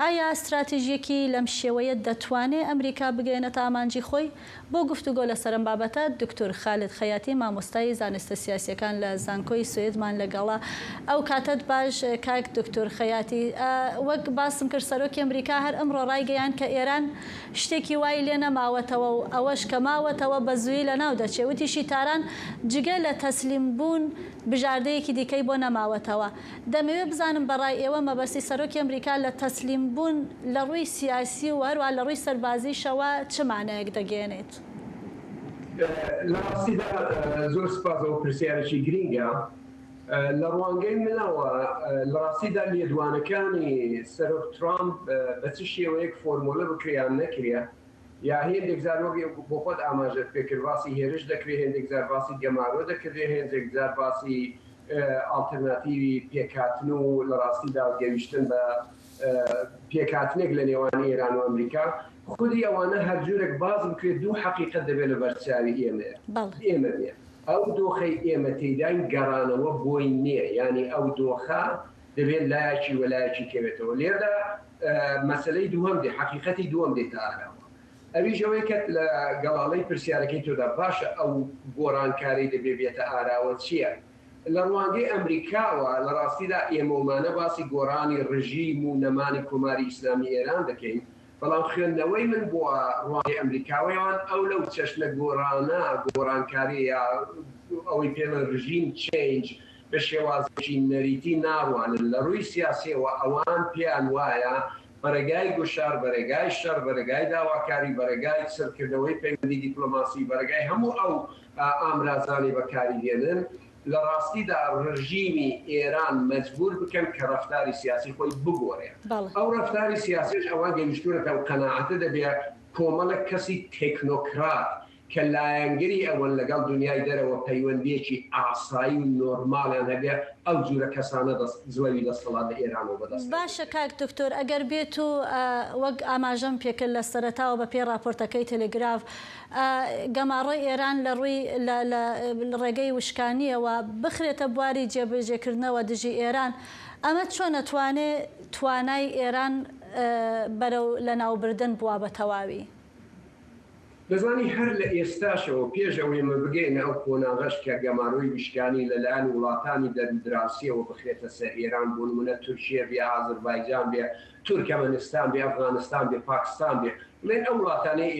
ئایا ستراتیژییەکی لەم شێوەیە دەتوانێ ئەمریکا بگەیەنێتە ئامانجی خۆی؟ بۆ گفتوگۆ لەسەر ئەم بابەتە دکتور خالد خەیاتی مامۆستای زانستە سیاسیەکان لە زانکۆی سوێدمان لەگەڵە. ئەو کاتەت باش کاک دکتور خەیاتی. وەک باسم کرد سەرۆکی ئەمریکا هەر ئەمڕۆ ڕایگەیاند کە ئێران شتێکی وای لێ نەماوەتەوە و ئەوەش کە ماوەتەوە بە زوویی لەناو دەچێ. وتیشی تاران جگە لە تەسلیم بوون بژاردەیەکی دیکەی بۆ نەماوەتەوە. دەمەوێ بزانم بە ڕای ئێوە مەبەستی سەرۆکی ئەمریکا لە تەسلیم بوون لە ڕووی سیاسی و هەروەها لە ڕووی سەربازیشەوە چ مانایەک دەگەیەنێت؟ لە ڕاستیدا زۆر سپاس ئەوە پرسیارێکی گرینگە. لە ڕوانگەی منەوە لە ڕاستیدا لێدوانەکانی سەرۆک ترامپ بە چ شێوەیەک فۆرمۆلە بکرێ یان نەکرێ یا هێندێک جار وەک بۆ خۆت ئاماژەت پێ کرد باسی هێرش دەکرێ هێندێک جار باسی گەمارۆ دەکرێ هێندێک جار باسی ئاڵترناتیوی پێکهاتن و لە ڕاستیدا گەویشتن بە پێکهاتنێک لە نێوان ئێران و ئەمریکا خودی ئەوانە هەر جورێک باس بکرێت دوو حەقیقەت دەبێت لە بەرچاوی ئێمەیە ئێمە بێ. ئەو دۆخەی ئێمە تێیداین گەڕانەوە بۆی نییە، یانی ئەو دۆخە دەبێت لایەکی وەلایەکی کەوێتەوە. لێرەدا مەسەلەی دووهەم دێ، حەقیقەتی دووەم دێتە ئاراوە. ئەویش ئەوەیە کە لە گەڵاڵەی پرسیارەکەی تۆدا باشە ئەو گۆڕانکارەی دەبێ بێتە ئاراوە چییە؟ لە ڕوانگەی ئەمریکاوە لە ڕاستیدا ئێمەومانە باسی گۆڕانی ڕژیم و نەمانی کۆماری ئیسلامی ئێران دەکەین، بەڵام خوێندنەوەی من بۆ ڕوانگەی ئەمریکاوەیان ئەو لەو چەشنە گۆڕانە، گۆڕانکارییە یا ئەوەی پێ دەڵێن regime change بە شێوازێکی نەریتی ناڕوانن. لە ڕووی سیاسییەوە ئەوان پێیان وایە بە ڕێگای گوشار، بە ڕێگای شەڕ، بە ڕێگای داواکاری، بە ڕێگای چڕکردنەوەی پەیوەندی دیپلۆماسی، بە ڕێگای هەموو ئەو ئامرازانەی بەکاری دێنن، لە ڕاستیدا ڕژیمی ئێران مەجبوور بکەن کە ڕەفتاری سیاسی خۆی بگۆرێ. ئەو ڕەفتاری سیاسیەش ئەوان گەیشتوونەتە ئەو قەناعەتە دەبێ کۆمەڵێک کەسی تێکنۆکرات کە لایەنگری ئەوەن لەگەڵ دونیای دەرەوە پەیوەندییەکی ئاسایی و نۆرماڵیان هەبێ، ئەو جورە کەسانە دەست جڵەوی دەستەڵات لە ئێرانەوە بەدەست دەگرن. باشە کاک دکتۆر ئەگەر بێت و وەک ئاماژەم پێکرد لە سەرەتاوە بە پێی ڕاپۆرتەکەی تەلەگراف گەماڕۆی ئێران لە ڕووی لە لە ڕێگەی وشکانییەوە بخرێتە بواری جێبەجێکردنەوە دژی ئێران ئەمە چۆن ئەتوانێ توانای ئێران بەرەو لەناوبردن بوا بە تەواوی؟ دەزانی هەر لە ئێستاشەوە پێش ئەوەی ئێمە بگەینە ئەو قۆناغەش کە گەمارۆی وشکانی لە لایەن وڵاتانی دەرودراوسێوە بخرێتە سەر ئێران بۆ نمونە تورکیە بێ ئازربایجان بێ تورکەمەنستان بێ ئەفغانستان بێ پاکستان بێ بڵێن ئەو وڵاتانەی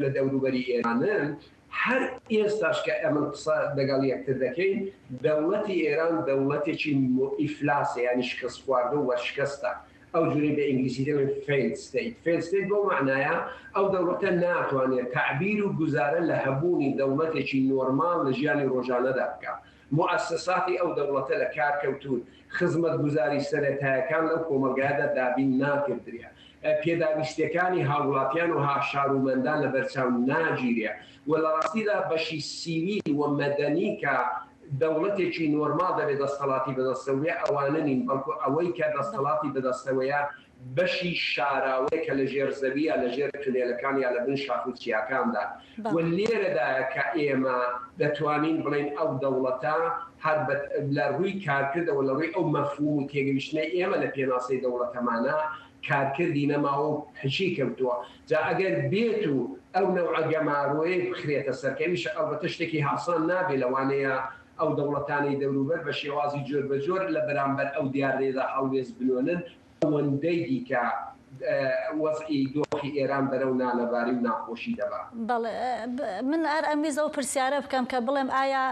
لە دەوروبەری ئێرانن هەر ئێستاش کە ئەمن قسە دەگەڵ یەکتر دەکەین دەوڵەتی ئێران دەوڵەتێکی ئیفلاسە یانی شکستخواردوو و وەرشکەستە ئەو جورەی بە ئینگلیزی دەڵێن failed state. Failed state بەو مەعنایە ئەو دەوڵەتە ناتوانێت تەعبیر و گوزارە لە هەبوونی دەوڵەتێکی نۆرماڵ لە ژیانی ڕۆژانەدا بکا. موئەسەساتی ئەو دەوڵەتە لە کار کەوتوون، خزمەتگوزاری سەرەتایەکان لەو کۆمەڵگایەدا دابین ناکردرێ، پێداویستیەکانی هاووڵاتیان و شارومەندان لە بەرچاو ناگیرێ و لە ڕاستیدا بەشی سیویل و مەدەنی کە دەوڵەتێکی نۆرماڵ دەبێ دەستەڵاتی بەدەستەوە بێ ئەوانە نین بەڵکو ئەوەی کە دەستەڵاتی بەدەستەوەیە بەشی شاراوەیە کە لە ژێر زەویە لە ژێر تونێلەکان یا لە بن شاخ و چیاکاندا و لێرەدایە کە ئێمە دەتوانین بڵێین ئەو دەوڵەتە هەر بە لە ڕووی کارکردەوە لە ڕووی ئەو مەفهوم و تێگەیشتنەی ئێمە لە پێناسەی دەوڵەتەمانە کارکردی نەماوە و پەکی کەوتووە جا ئەگەر بێت و ئەو نەوعە گەمارۆیەی بخرێتە سەر کە ئەویش ئەڵبەتە شتێکی هاسان نابێ لەوانەیە ئەو دەوڵەتانەی دەوروبەر بە شێوازی جۆربەجۆر لە بەرامبەر ئەو دیاردەیەدا هەڵوێست بنوێنن ئەوەندەی دیکە وەزعی دۆخی ئێران بەرەو نالەباری و ناخۆشی دەبا. بەڵێ من هەر ئەمویست ئەو پرسیارە بکەم کە بڵێم ئایا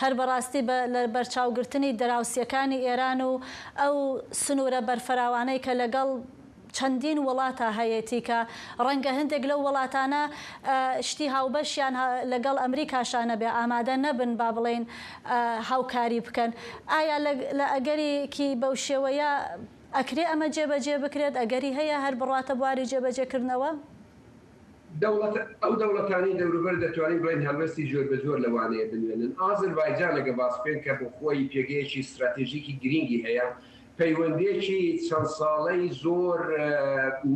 هەر بەڕاستی بە لە بەرچاوگرتنی دراوسیەکانی ئێران و ئەو سنوورە بەرفراوانەی کە لەگەڵ چەندین وڵاتا هەیەتی کە ڕەنگە هەندێک لەو وڵاتانە شتی هاوبەشیان لەگەڵ ئەمریکاشا نەبێ ئامادە نەبن با بڵێین هاوکاری بکەن ئایا لە ئەگەرێکی بەو شێوەیە ئەکرێ ئەمە جێبەجێ بکرێت ئەگەری هەیە هەر بڕواتە بواری جێبەجێکردنەوە؟ دەوڵەت، ئەو دەوڵەتانەی دەوروبەر دەتوانین بڵێین هەڵوێستی جۆربەجۆر لەوانەیە بنوێنن. ئازربایجان ئەگەر باس بکەین کە بۆ خۆی پێگەیەکی ستراتێژیکی گرینگی هەیە، پەیوەندییەکی چەند ساڵەی زۆر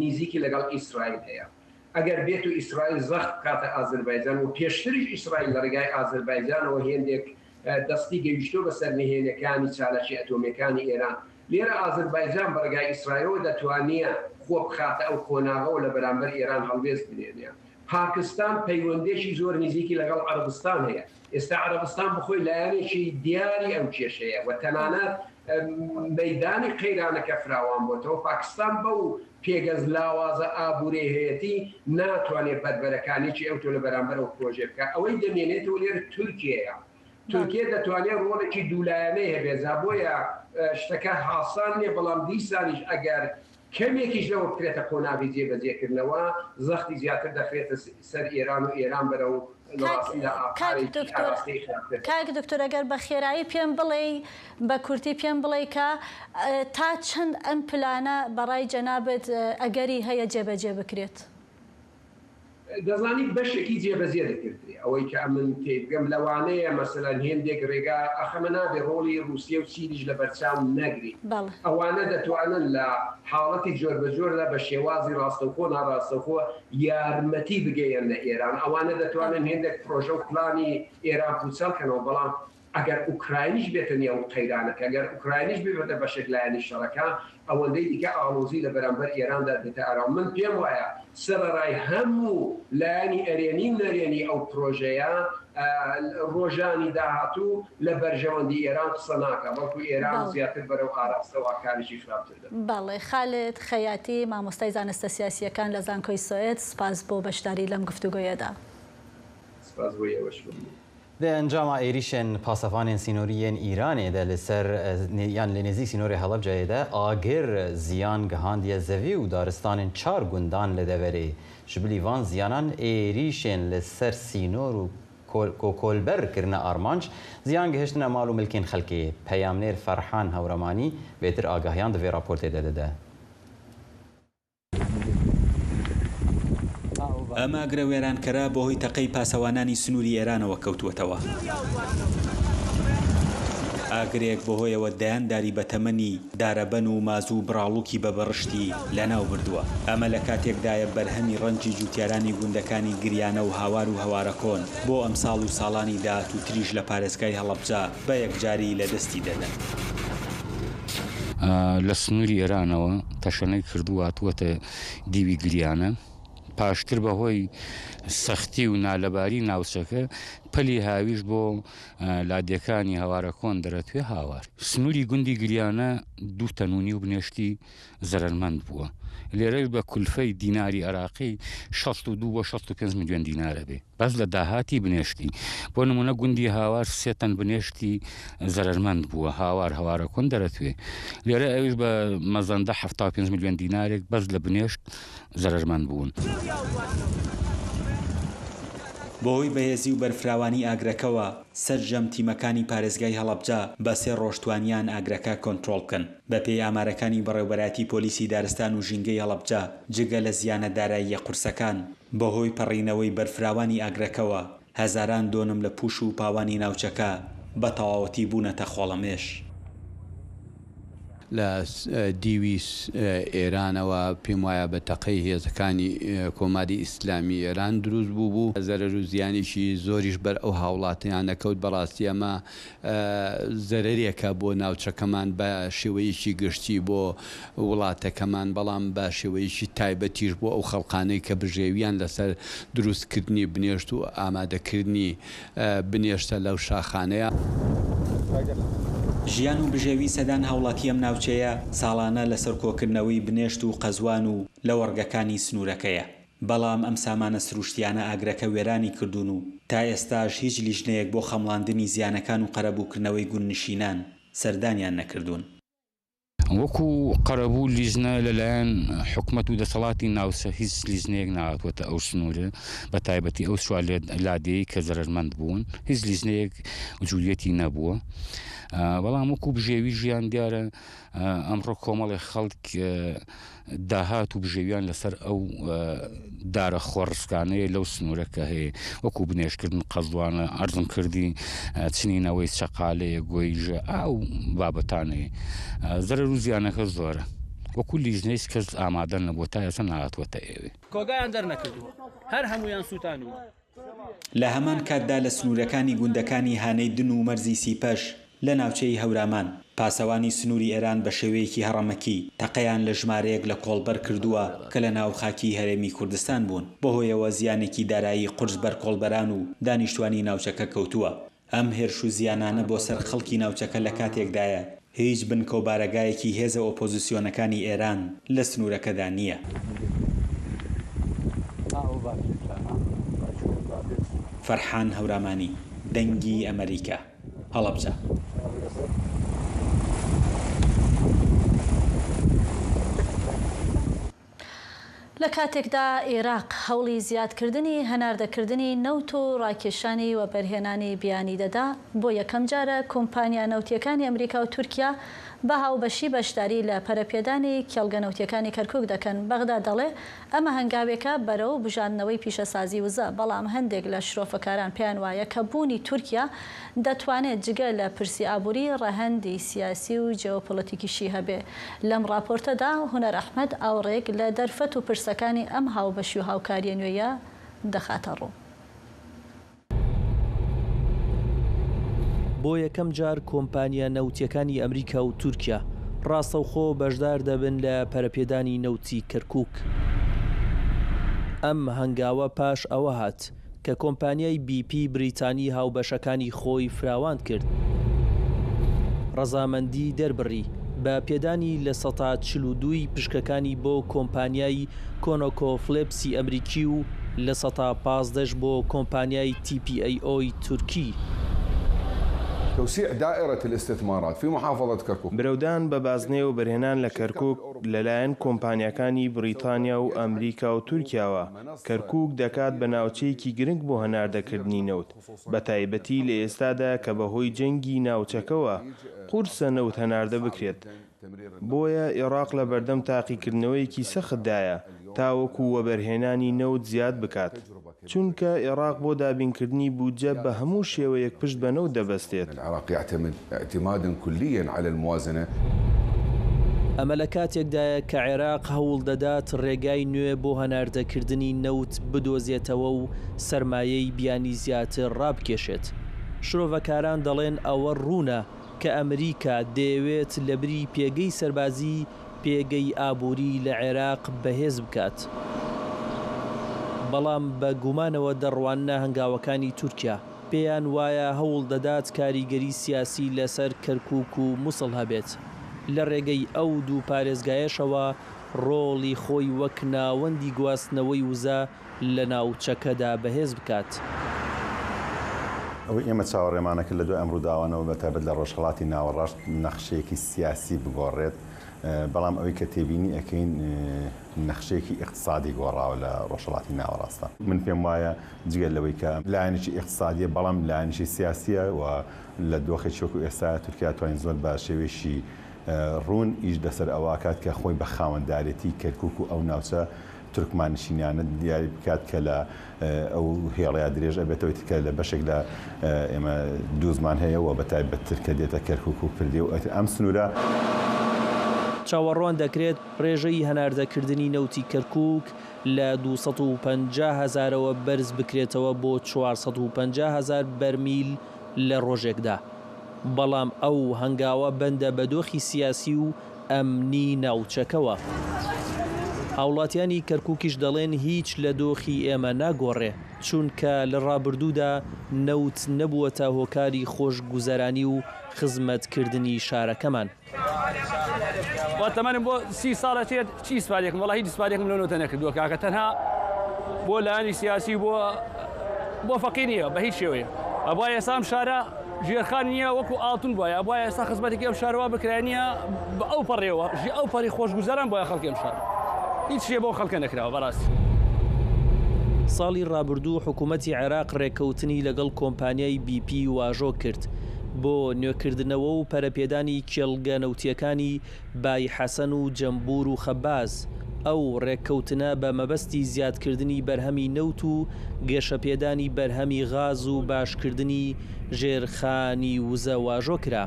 نیزیکی لەگەڵ ئیسرائیل هەیە. ئەگەر بێت و ئیسرائیل زەخت بکاتە ئازربایجان و پێشتریش ئیسرائیل لە ڕێگای ئازربایجانەوە هێندێک دەستی گەیشتووە بە سەر نهێنیەکانی چالاکی ئەتۆمیەکانی ئێران، لێرە ئازربایجان بە ڕێگای ئیسرائیلەوە دەتوانیە خۆ بخاتە ئەو قۆناغەوە لە بەرامبەر ئێران هەڵوێست بنێنێ. پاکستان پەیوەندێکی زۆر نیزیکی لەگەڵ عەرەبستان هەیە. ئێستا عەرەبستان بەخۆی لایەنێکی دیاری ئەو کێشەیە و تەنانەت مەیدانی قەیرانەکە فراوان بۆتەوە. پاکستان بەو پێگە لاوازە ئابوورەی هەیەتی ناتوانێت بەربەرەکانیی ئەوتۆ لە بەرامبەر ئەو پرۆژەیە بکات. ئەوەی دەمێنێتەوە لێرە تورکیەیە. تورکیە دەتوانێت ڕۆڵێکی دوولایەنەی هەبێت، جا بۆیە شتەکە هاسان نییە، بەڵام دیسانیش ئەگەر کەمێکیش لەوە بکرێتە قۆناغی جێبەجێکردنەوە، زەختی زیاتر دەخرێتە سەر ئێران و ئێران بەرەو لە ڕاستیدا ئاقارێکی ئاراستەی خراپتر دەچێت. کاک دکتۆر ئەگەر بە خێرایی پێم بڵێی، بە کورتی پێم بڵێی کە تا چەند ئەم پلانە بە ڕای جەنابت ئەگەری هەیە جێبەجێ بکرێت؟ دەزانی بەشێکی جێبەجێ دەکردرێ. ئەوەی کە ئەمن تێیبگەم لەوانەیە مەسەلەن هێندێک رێگا ئەخەمە نابێ رۆڵی رووسیە و چینیش لە بەرچاو نەگرین. ئەوانە دەتوانن لە حاڵەتی جۆربەجۆردا بە شێوازی راستەوخۆ ناراستەوخۆ یارمەتی بگەیەننە ئێران. ئەوانە دەتوانن هێندێک پرۆژە و پلانی ئێران پووچەڵ کەنەوە بەڵام ئەگەر ئوکراینیش بێتە نێو قەیرانەکە، گەر ئوکراینیش ببێتە بەشێک لایەنی شەڕەکە، ئەوەندەی دیکە ئاڵۆزی لە بەرامبەر ئێراندا دێتە ئاراوە. من پێم وایە سەرەڕای هەموو لایەنی ئەرێنی و نەرێنی ئەو پرۆژەیە، ڕۆژانی داهاتوو لە بەرژەوەندی ئێران قسە ناکا، بەڵکو ئێران زیاتر بەرەو ئاراستە و ئاکارێکی خراپتر دەبات. بەڵێ. خالد خەیاتی، مامۆستای زانستە سیاسییەکان لە زانکۆی سۆئێد، سوپاس بۆ بەشداری لەم گفتوگۆیەدا. سپاس بۆ ئێوەش. مەمنون. Di encama êrîşên pasevanên sînorî yên Îranê de li ser yan li nêzîk sînorê Helebceyê de agir ziyan gihandiye zevî û daristanên çar gundan li deverê. Ji bilî van ziyanan êrîşên li ser sînor û ku kolber kirine armanc, ziyan gihiştine mal û milkên xelkê. Peyamnêr Ferhan Hewremanî bêtir agahiyan di vê raportê de dide. ئەم ئاگرە وێرانکەرە بەهۆی تەقەی پاسەوانانی سنووری ئێرانەوە کەوتووەتەوە. ئاگرێک بەهۆیەوە دەیان داری بەتەمەنی دارەبەن و مازوو و بڕاڵوکی بە بەڕشتی لەناو بردووە. ئەمە لە کاتێکدایە بەرهەمی ڕەنجی جووتیارانی گوندەکانی گریانە و هاوار و هەوارەکۆن بۆ ئەمساڵ و ساڵانی داهاتووتریش لە پارێزگای هەڵەبجە بە یەکجاری لە دەستی دەدەن. لە سنووری ئێرانەوە تەشەنەی کردووە هاتووەتە دیوی گریانە. پاشتر بە هۆی سەختی و نالەباری ناوچەکە پەلی هاویش بۆ لادێکانی هەوارەکۆن دەرەتوێ هاوار. سنووری گوندی گریانە دوو تەن و نیو بنێشتی زەرەرمەند بووە. لێرەش بە کولفەی دیناری عێراقی 62 بۆ 65 ملیۆن دینارە بێ. بەس لە داهاتی بنێشتی. بۆ نموونە گوندی هاوار سێ تەن بنێشتی زەرەرمەند بووە، هاوار هەوارەکۆن دەرەتوێ. لێرە ئەویش بە مەزەندە 75 ملیۆن دینارێک بەس لە بنێشت زەرەرمەند بوون. بەهۆی بەهێزی و بەرفراوانی ئاگرەکەوە، سەرجەم تیمەکانی پارێزگای هەڵەبجە بە سێ ڕۆژ توانیان ئاگرەکە کۆنترۆڵ بکەن. بەپێی ئامارەکانی بەڕێوبەرایەتی پۆلیسی دارستان و ژینگەی هەڵەبجە، جگە لە زیانە داراییە قورسەکان، بەهۆی پەڕینەوەی بەرفراوانی ئاگرەکەوە، هەزاران دۆنم لە پوش و پاوانی ناوچەکە بە تەواوەتی بوونەتە خۆڵەمێش. لە دیوی ئێرانەوە پێم وایە بە تەقەی هێزەکانی کۆماری ئیسلامی ئێران دروست بووبوو، زەرەر و زیانێکی زۆریش بەر ئەو هاوڵاتیانە کەوت، بەڕاستی ئەمە زەرەرێکە بۆ ناوچەکەمان بە شێوەیەکی گشتی بۆ وڵاتەکەمان، بەڵام بە شێوەیەکی تایبەتیش بۆ ئەو خەڵقانەی کە بژێویان لەسەر دروستکردنی بنێشت و ئامادەکردنی بنێشتە لەو شاخانەیە. ژیان و بژێوی سەدان هاوڵاتی ئەم ناوچەیە ساڵانە لەسەر کۆکردنەوەی بنێشت و قەزوان و لەوەڕگەکانی سنوورەکەیە. بەڵام ئەم سامانە سروشتیانە ئاگرەکە وێرانی کردوون و تا ئێستاش هیچ لیژنەیەک بۆ خەمڵاندنی زیانەکان و قەرەبووکردنەوەی گوندنشینان سەردانیان نەکردوون. وەکو قەرەبوو لیژنە لەلایەن حکومەت و دەسەڵاتی ناوچە هیچ لیژنەیەک نەهاتووەتە ئەو سنوورە بە تایبەتی ئەو چوار لادێی کە زەرەرمەند بوون هیچ لیژنەیەک وجودیەتی نەبووە بەڵام وەکو بژێوی ژیان دیارە ئەمڕۆ کۆمەڵێک خەڵک داهات و بژێویان لەسەر ئەو دارە خۆڕسکانەیە لەو سنوورە کە هەیە وەکو بنێشتکردن قەزوانە عەرزم کردی چنینەوەی چەقالەیە گۆیژە ئەو بابەتانەیە زەرەر و زیانەکە زۆرە وەکو لیژنەیش کەس ئامادە نەبووە تا ئێستا نەهاتووەتە ئێوێ. کۆگایان دەرنەکردووە هەر هەموویان سووتانووە. لە هەمان کاتدا لە سنوورەکانی گوندەکانی هانەی دن و مەرزی سیپەش لە ناوچەی هەورامان، پاسەوانی سنووری ئێران بە شێوەیەکی هەڕەمەکی تەقەیان لە ژمارەیەک لە کۆڵبەر کردووە کە لە ناو خاکی هەرێمی کوردستان بوون، بەهۆیەوە زیانێکی دارایی قورس بەر کۆڵبەران و دانیشتوانی ناوچەکە کەوتووە. ئەم هێرش و زیانانە بۆ سەر خەڵکی ناوچەکە لە کاتێکدایە هیچ بنکە و بارەگایەکی هێزە ئۆپۆزسیۆنەکانی ئێران لە سنوورەکەدا نییە. فەرحان هەورامانی، دەنگی ئەمەریکا، هەڵەبجە. لە کاتێکدا ئێراق هەوڵی زیادکردنی هەناردەکردنی نەوت و ڕاکێشانی وەبەرهێنانی بیانی دەدا، بۆ یەکەمجارە کۆمپانیا نەوتییەکانی ئەمریکا و تورکیا بە هاوبەشی بەشداری لە پەرەپێدانی کێڵگە نەوتییەکانی کەرکوک دەکەن. بەغدا دەڵێ ئەمە هەنگاوێکە بەرەو بوژاندنەوەی پیشەسازی وزە، بەڵام هەندێک لە شرۆفەکاران پێیان وایە کە بوونی تورکیا دەتوانێت جگە لە پرسی ئابووری ڕەهەندی سیاسی و جێۆپۆلەتیکیشی هەبێ. لەم ڕاپۆرتەدا هونەر ئەحمەد ئاوڕێک لە دەرفەت و پرسەکانی ئەم هاوبەشی و هاوکارییە نوێیە دەخاتە ڕوو. بۆ یەکەم جار کۆمپانیا نەوتییەکانی ئەمریکا و تورکیا ڕاستەوخۆ بەشدار دەبن لە پەرەپێدانی نەوتی کەرکوک. ئەم هەنگاوە پاش ئەوە هات کە کۆمپانیای بی پی بریتانی هاوبەشەکانی خۆی فراوان کرد، ڕەزامەندی دەربڕی بە پێدانی 42% ی پشکەکانی بۆ کۆمپانیای کۆنۆکۆ فلێپسی ئەمریکی و 15% ش بۆ کۆمپانیای تی پی ئەی ئۆی تورکی. توسيع دائرة الاستثمارات في محافظة كركوك. برەودان بە بازنەی وەبەرهێنان لە کەرکوک لەلایەن کۆمپانیاکانی بڕیتانیا و ئەمریکا و تورکیاوە، کەرکوک دەکات بە ناوچەیەکی گرنگ بۆ هەناردەکردنی نەوت، بەتایبەتی لە ئێستادا کە بەهۆی جەنگی ناوچەکەوە قورسە نەوت هەناردە بکرێت. بۆیە ئێڕاق لەبەردەم تاقیکردنەوەیەکی سەختدایە تاوەکو وەبەرهێنانی نەوت زیاد بکات، چونکە ئێڕاق بۆ دابینکردنی بودجە بە هەموو شێوەیەک پشت بە نەوت دەبەستێت. ئەمە لە کاتێکدایە کە عێراق هەوڵ دەدات ڕێگای نوێ بۆ هەناردەکردنی نەوت بدۆزێتەوە و سەرمایەی بیانی زیاتر ڕابکێشێت. شرۆڤەکاران دەڵێن ئەوە ڕوونە کە ئەمریکا دەیەوێت لەبری پێگەی سەربازی، پێگەی ئابووری لە عێراق بەهێز بکات. بەڵام بە گومانەوە دەڕواننە هەنگاوەکانی تورکیا، پێیان وایە هەوڵ دەدات کاریگەری سیاسی لەسەر کەرکووک و موسڵ هەبێت، لە رێگەی ئەو دوو پارێزگایەشەوە رۆڵی خۆی وەک ناوەندی گواستنەوەی وزە لە ناوچەکەدا بەهێز بکات. ئەوەی ئێمە چاوەڕێمانە کرد لە دوای ئەم ڕووداوانەوە بە تایبەت لە ڕۆژهەڵاتی ناوەڕاست نەخشەیەکی سیاسی بگۆڕێت، بەڵام ئەوەی کە تێبینی ئەکەین نەخشەیەکی ئیقتسادی گۆڕاوە لە ڕۆژهەڵاتی ناوەڕاستە. من پێم وایە جگە لەوەی کە لایەنێکی ئیقتسادیە بەڵام لایەنێکی سیاسیە و لە دۆخێکی وەکو ئێستا تورکیا توانین زۆر بە شێوەیەکی ڕوون ئیش لەسەر ئەوە ئەکات کە خۆی بە خاوەندارێتی کەرکوک و ئەو ناوچە تورکماننشینانە دیاری بکات کە لە ئەو هێڵەیا درێژ ئەبێتەوە ئیتر کە لە بەشێک لە ئێمە دووزمان هەیە و بە تایبەتتر کە دێتە کەرکوک و پردێ و ئیتر ئەم سنوورە. چاوەڕوان دەکرێت ڕێژەی هەناردەکردنی نەوتی کەرکوک لە 250 هەزارەوە بەرز بکرێتەوە بۆ 450 هەزار بەرمیل لە ڕۆژێکدا، بەڵام ئەو هەنگاوە بەندە بە دۆخی سیاسی و ئەمنی ناوچەکەوە. هاوڵاتیانی کەرکوکیش دەڵێن هیچ لە دۆخی ئێمە ناگۆڕێ، چونکە لە ڕابردوودا نەوت نەبووەتە هۆکاری خۆشگوزەرانی و خزمەتکردنی شارەکەمان. وە تەمەنم بۆ سی ساڵ ئەچێت چی ئیسفادەیەکم وەڵا هیچ ئیسفادەیەکم لەو نەوتە نەکردووە کاکە تەنها بۆ لایەنی سیاسی بۆ بۆ فەقیر نییە بە هیچ شێوەیە ئەبوایە ئێستا ئەم شارە ژێرخان نییە وەکو ئاڵتون بوایە ئەبوایە ئێستا خزمەتێکی ئەم شارەوە بکرایە نییە بە ئەو پەڕیەوە ژی ئەو پەڕی خۆشگوزەران بۆیە خەڵکی ئەم شارە هیچ شتێ بۆ خەڵکە نەکراوە بەڕاستی. ساڵی ڕابردوو حکومەتی عێراق ڕێککەوتنی لەگەڵ کۆمپانیای بی پی واژۆ کرد بۆ نوێکردنەوە و پەرەپێدانی کێڵگە نەوتییەکانی بای حەسەن و جەمبور و خەباز، ئەو ڕێککەوتنە بە مەبەستی زیادکردنی بەرهەمی نەوت و گەشەپێدانی بەرهەمی غاز و باشکردنی ژێرخانی وزە واژۆ کرا.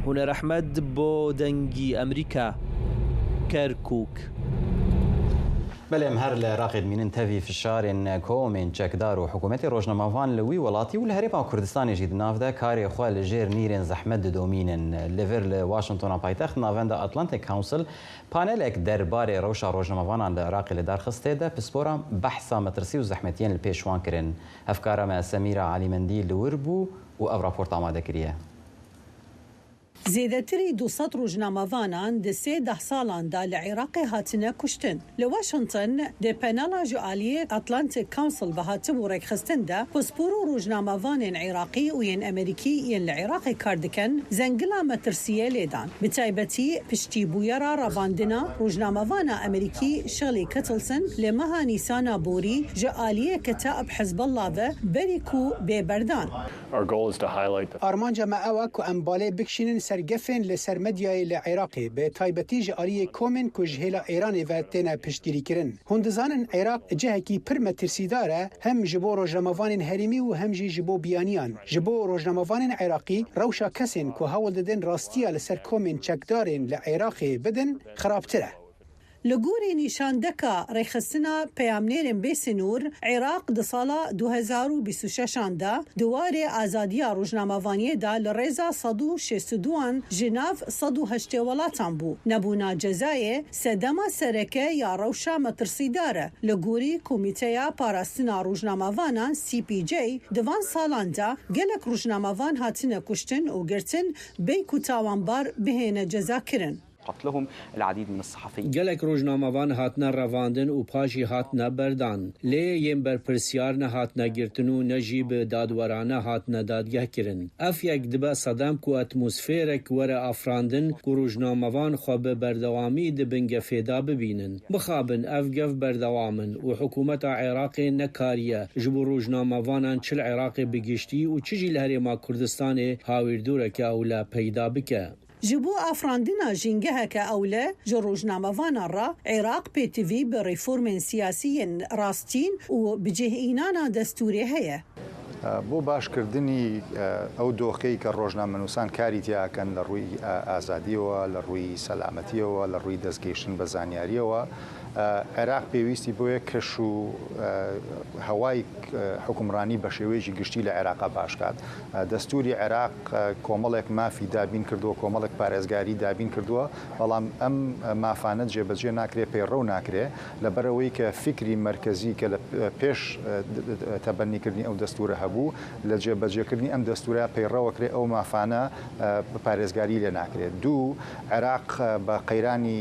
هونەر ئەحمەد بۆ دەنگی ئەمریکا، کەرکوک. بەلێ em her li Iraqê dimînin tevî fişarên komên çekdar û hikûmetê rojnamevan li wî welatî û li Herêma Kurdistanê jî di nav de karê xwe li jêr nîrên zehmet didomînin. Li vir li Washingtona paytext navenda Atlantic Council panelek derbarê rewşa rojnamevanan li Iraqê li dar xist tê de pisporan behsa metirsî û zehmetiyên li pêş wan kirin. Hevkara me Semîra Elîmendî li wir bû û ev raport amade kiriye. Zêdetirî 200 rojnamevanan di sê dehsalan de li Iraqê hatine kuştin. Li Washington di panela ji aliyê Atlantic Council ve hatibû rêkxistin de pispor û rojnamevanên Iraqî û yên Amerîkî yên li Iraqê kar dikin zengila metirsiyê lê dan. Bi taybetî piştî bûyera revandina rojnamevana Amerîkî Shelly Kittleson li meha Nîsana borî ji aliyê Ketaib Hizbullah ve berî ku bê berdan. Armanca me ew e ku em balê bikişînin ser. ber gefên li ser medyayê li Iraqê, bi taybetî ji aliyê komên ku ji hêla Îranê ve têne piştgirîkirin. Hûn dizanin Iraq cihekî pir metirsîdar e hem ji bo rojnamevanên herêmî û hem jî ji bo biyaniyan. Ji bo rojnamevanên Iraqî rewşa kesên ku hewl didin rastiya li ser komên çekdarên li Iraqê bidin xerabtir e. Li gorî nîşandeka Rêxistina Peyamnêrên Bê Sinûr, Iraq di sala 2026 an de di warê azadiya rojnamevaniyê de li rêza 162 an ji nav 180 welatan bû. Nebûna cezayê sedema sereke ya rewşa metirsîdar e. Li gorî Komîteya Parastina Rojnamevanan, CPJ, di van salan de gelek rojnamevan hatine kuştin û girtin bêy ku tawanbar bihêne cezakirin. قتلهم العديد من الصحفيين. Gelek rojnamevan hatine revandin û paşî hatine berdan. Lê yên berpirsyar nehatine girtin û ne jî bi dadwerane hatine dadgehkirin. Ev yek dibe sedem ku atmosferek were afirandin ku rojnamevan xwe bi berdewamî di bin gefê de bibînin. Mixabin ev gef berdewam in û hikûmeta Iraqê nekariye ji bo rojnamevanan çi li Iraqê bi giştî û çi jî li Herêma Kurdistanê hawîrdoreke ewle peyda bike. Ji bo afirandina jîngeheke ewle ji rojnamevanan re, Iraq pêtivî bi reformên siyasî yên rastîn û bicihînana destûrê heye. بۆ باشکردنی ئەو دۆخەی کە ڕۆژنامەنووسان کاری تیا ئەکەن لە ڕووی ئازادییەوە، لە ڕووی سەلامەتییەوە، لە ڕووی دەستگەیشتن بە زانیارییەوە، عێراق پێویستی بۆیە کەش و هەوای حوکمڕانی بە شێوەیەکی گشتی لە عێراقا باش کات. دەستووری عێراق کۆمەڵێک مافی دابین کردووە، کۆمەڵێک پارێزگاری دابین کردووە، بەڵام ئەم مافانە جێبەجێ ناکرێ، پەیڕەو ناکرێ، لەبەرئەوەی کە فیکری مەرکەزی کە لە پێش تەبەنیکردنی ئەو دەستوورە هەبوو، لە جێبەجێکردنی ئەم دەستوورە پەیڕەوەکرێ، ئەو مافانە پارێزگاری لێ ناکرێت. دوو، عێراق بە قەیرانی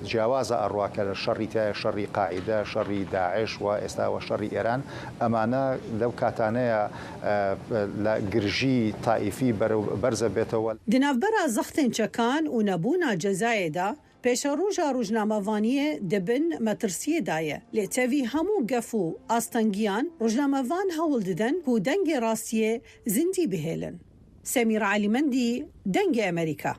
جیاوازا ئەڕوا کە شەڕی تیایە، شەڕی قاعیدە، شەڕی داعش و ئێستا وە شەڕی ئێران، ئەمانە لەو کاتانەیە لە گرژی تائیفی بەرەو بەرزەبێتەوە. Di navbera zextên çekan û nebûna cezayê de pêşeroja rojnamevaniyê di bin metirsiyê de ye. Lê tevî hemû gef û astengiyan rojnamevan hewl didin ku dengê rastiyê zindî bihêlin. Semîra Elîmendî, Dengê Amerîka.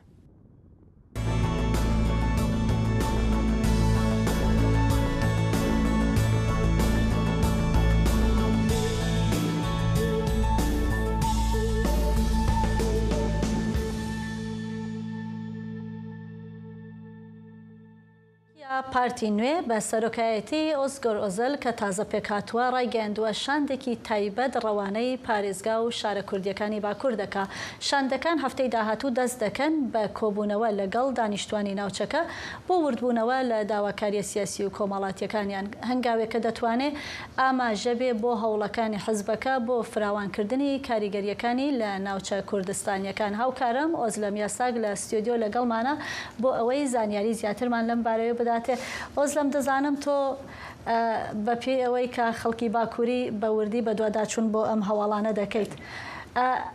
پارتی نوێ بە سەرۆکایەتی ئۆزگۆر ئۆزەل کە تازە پێکهاتووە ڕایگەیاندووە شاندێکی تایبەت ڕەوانەی پارێزگا و شارە کوردییەکانی باکوور دەکا. شاندەکان هەفتەی داهاتوو دەست دەکەن بە کۆبوونەوە لەگەڵ دانیشتوانی ناوچەکە بۆ وردبوونەوە لە داواکارییە سیاسی و کۆمەڵاتییەکانیان، هەنگاوێک کە دەتوانێ ئاماژە بێ بۆ هەوڵەکانی حزبەکە بۆ فراوانکردنی کاریگەرییەکانی لە ناوچە کوردستانییەکان. هاوکارم ئۆزلەم یاساک لە ستۆدیۆ لەگەڵمانە بۆ ئەوەی زانیاری زیاترمان لەم بارەیەوە بداتێ. ئۆزلەم دەزانم تۆ بە پێی ئەوەی کە خەڵکی باکووری بە وردی بەدواداچوون بۆ ئەم هەواڵانە دەکەیت.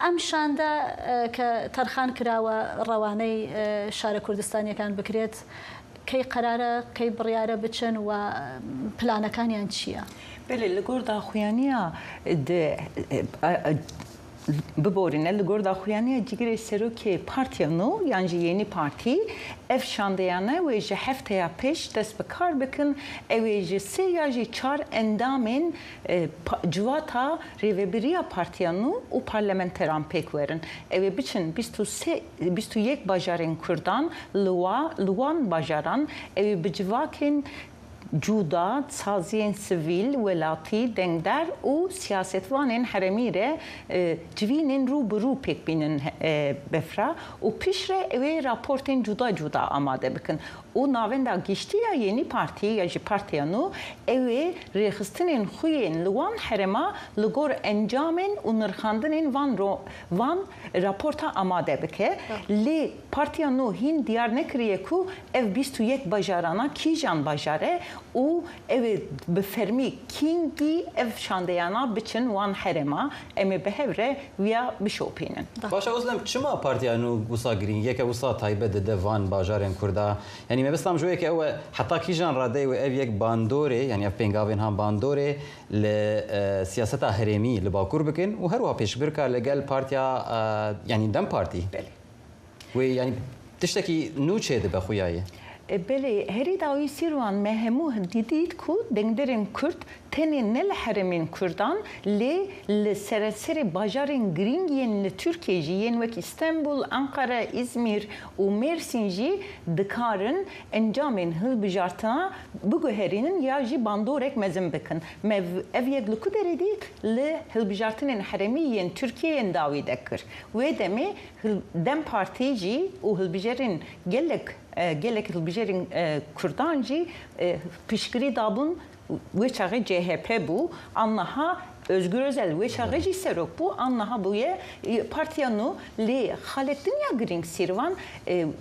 ئەم شاندە کە تەرخان کراوە ڕەوانەی شارە کوردستانییەکان بکرێت، کەی قەرارە، کەی بڕیارە بچن و پلانەکانیان چییە؟ بەلێ لە گۆر داخویانیا ببورینە li gor daxuyaniya cîgirê serokê Partiya Nû yan jî Yenî Partî ev şandeyane wê ji hefteya pêş dest bi kar bikin ew ê ji sê ya jî çar endamên civata rêvebiriya Partiya Nû û parlamenteran pêk werin. Ew ê biçin 23 21 bajarên Kurdan li wa li wan bajaran ew ê bi civakên Cuda, saziyên sivîl, welatî, dengder û siyasetvanên herêmî re civînên rû bi rû pêk bînin Befra û piştre ew ê raportên cuda cuda amade bikin û Navenda Giştî ya Yenî Partî ya jî Partiya Nû ew ê rêxistinên xwe yên li wan herêma li gor encamên û nirxandinên van van raporta amade bike. Lê Partiya Nû hîn diyar nekiriye ku Ev 21 bajarana kîjan bajar e û ew ê bi fermî kîngî ev şandeyana biçin wan herêma, em ê bi hev re wiya bişopînin. Baş e Ozlem, çima Partiya Nû wisa girîngiyeke wisa taybet dide van bajarên Kurda? Yanî mebesta min ji wê yekê ew e heta kîjan radeyê wê ev yek bandorê, yanî ev pêngavên han bandorê li siyaseta herêmî li Bakur bikin û her wiha pêşbirka li gel partiya yanî dem Partî. Belê. وێ یانی تشتەکی نوو چێ دبە خویایێ. Belê, herî dawî Sîrwan me hemû didît ku dengderên Kurd tenê ne li herêmên Kurdan lê li sereserê bajarên girîng yên li Tirkiyeyê jî yên wekî Stenbol, Enqere, Îzmîr û Mêrsîn jî dikarin encamên hilbijartina biguherînin ya jî bandorek mezin bikin. Me ev yek li ku derê dît? Li hilbijartinên herêmî yên Tirkiyeyê yên dawî de kir. Wê demê Dem Partî jî û hilbijerên gelek gelek hilbijerên Kurdan jî piştgirî dabûn wê çaxê CHP bû an niha Ozgur Ozel wê çaxê jî serok bû an niha bûye partiya nû lê xalek din ya girîng Sîrvan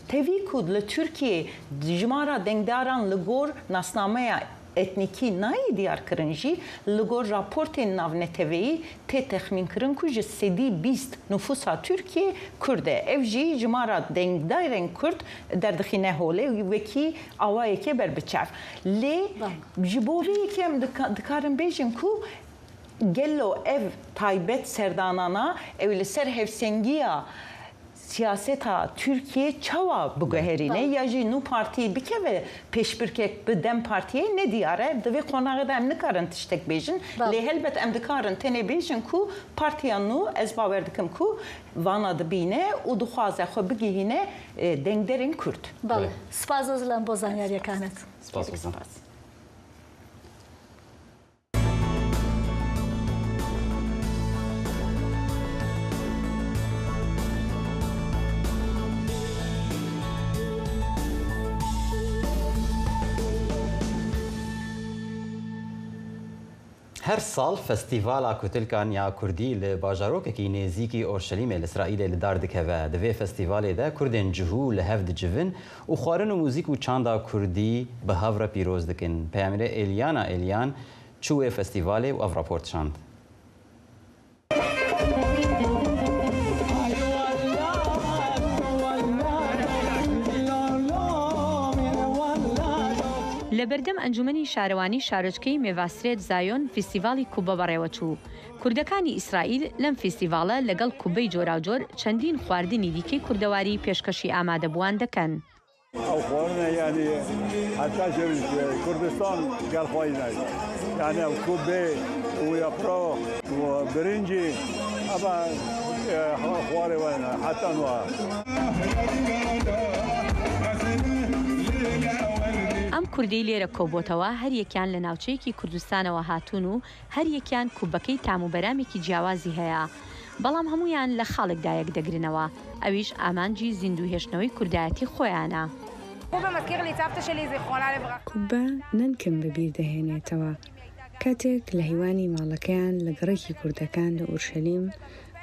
tevî ku li Tirkiyeyê jimara dengdaran li gor nasnameya Etnîkî nayê diyarkirin jî, li gor raportên navneteweyî tê texmînkirin ku 20% nifûsa Tirkiyê Kurd e. Ev jî jimara dengdayrên Kurd derdixîne holê wekî awayekê berbiçav. Lê ji bo vê yekê em dikarin bêjin ku gelo ev taybet serdanana ew li ser hevsengiya Siyaseta Tirkiyê çawa biguherîne ya jî nû partî bikeve pêşbirkek bi dem Partiyê ne diyar e. Di vê qonaxê de em nikarin tiştek bêjin. Lê helbet em dikarin tenê bêjin ku partiya nû ez bawer dikim ku vana dibîne û dixwaze xwe bigihîne dengderên Kurd. Belê. Spas Ozlem bo zanyariyekanet. Spas Ozlem. Her sal Festîvala Kutilkan ya Kurdî li bajarokekî nêzîkî Orşelîmê li Îsraîlê li dar dikeve. Di vê festîvalê de Kurdên Cihû li hev dicivin û xwarin û muzîk û çanda Kurdî bi hev re pîroz dikin. Peyamîre Êlyana Êlyan çû wê festîvalê û ev raport şand. لە بەردەم ئەنجومەنی شارەوانی شارۆچکەی مێڤاسرێت زایۆن فیستیڤاڵی کوبە بەڕێوەچوو. کوردەکانی ئیسرائیل لەم فیستیڤاڵە لەگەڵ کوبەی جۆراوجۆر چەندین خواردنی دیکەی کوردەواری پێشکەشی ئامادەبووان دەکەن. ئەو خواردنە یانی هەتا کوردستان گەل خۆی نای یانی ئەو کوبێ و یەپرۆ و برنجی ئەمە خوارێ وایە حتا نوە. ئەم کوردەی لێرە کۆبۆتەوە هەریەکیان لە ناوچەیەکی کوردستانەوە هاتوون و هەریەکیان کوبەکەی تام و بەرامێکی جیاوازی هەیە، بەڵام هەموویان لە خاڵێکدا یەکدەگرنەوە، ئەویش ئامانجی زیندوو هێشتنەوەی کوردایەتی خۆیانە. کوبە نەنکم بەبیر دەهێنێتەوە، کاتێک لە هیوانی ماڵەکەیان لە گەڕەکی کوردەکان لە ئورشەلیم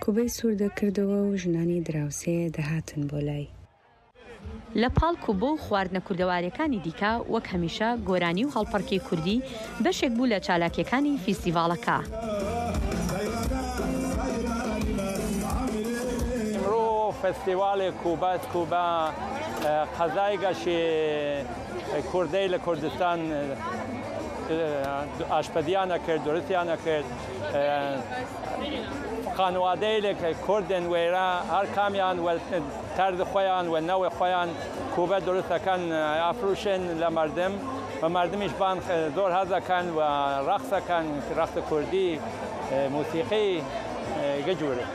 کوبەی سوور دەکردەوە و ژنانی دراوسێ دەهاتن بۆ لای. لە پاڵ کوبە و خواردنە کوردەواریەکانی دیکە، وەک هەمیشە گۆرانی و هەڵپەڕکێی کوردی بەشێک بوو لە چالاکیەکانی فیستیڤاڵەکە. ئمڕوو فستیواڵ کوبەس، کوبە قەزایگە کوردەیل کوردستان ئاشپەزیان ئەکرد، دروسیان ئەکرد. خانوادەیلێک کوردن وێرە هەر کامیان وە تەرز خوەیان وە نەوە خوەیان کوبە دروست ئەکەن ئەفرووشن لە مەردم و مەردمیش بان زۆر هەز ئەکەن و رەقس ئەکەن رەقس کوردی موسیقی گجورێ.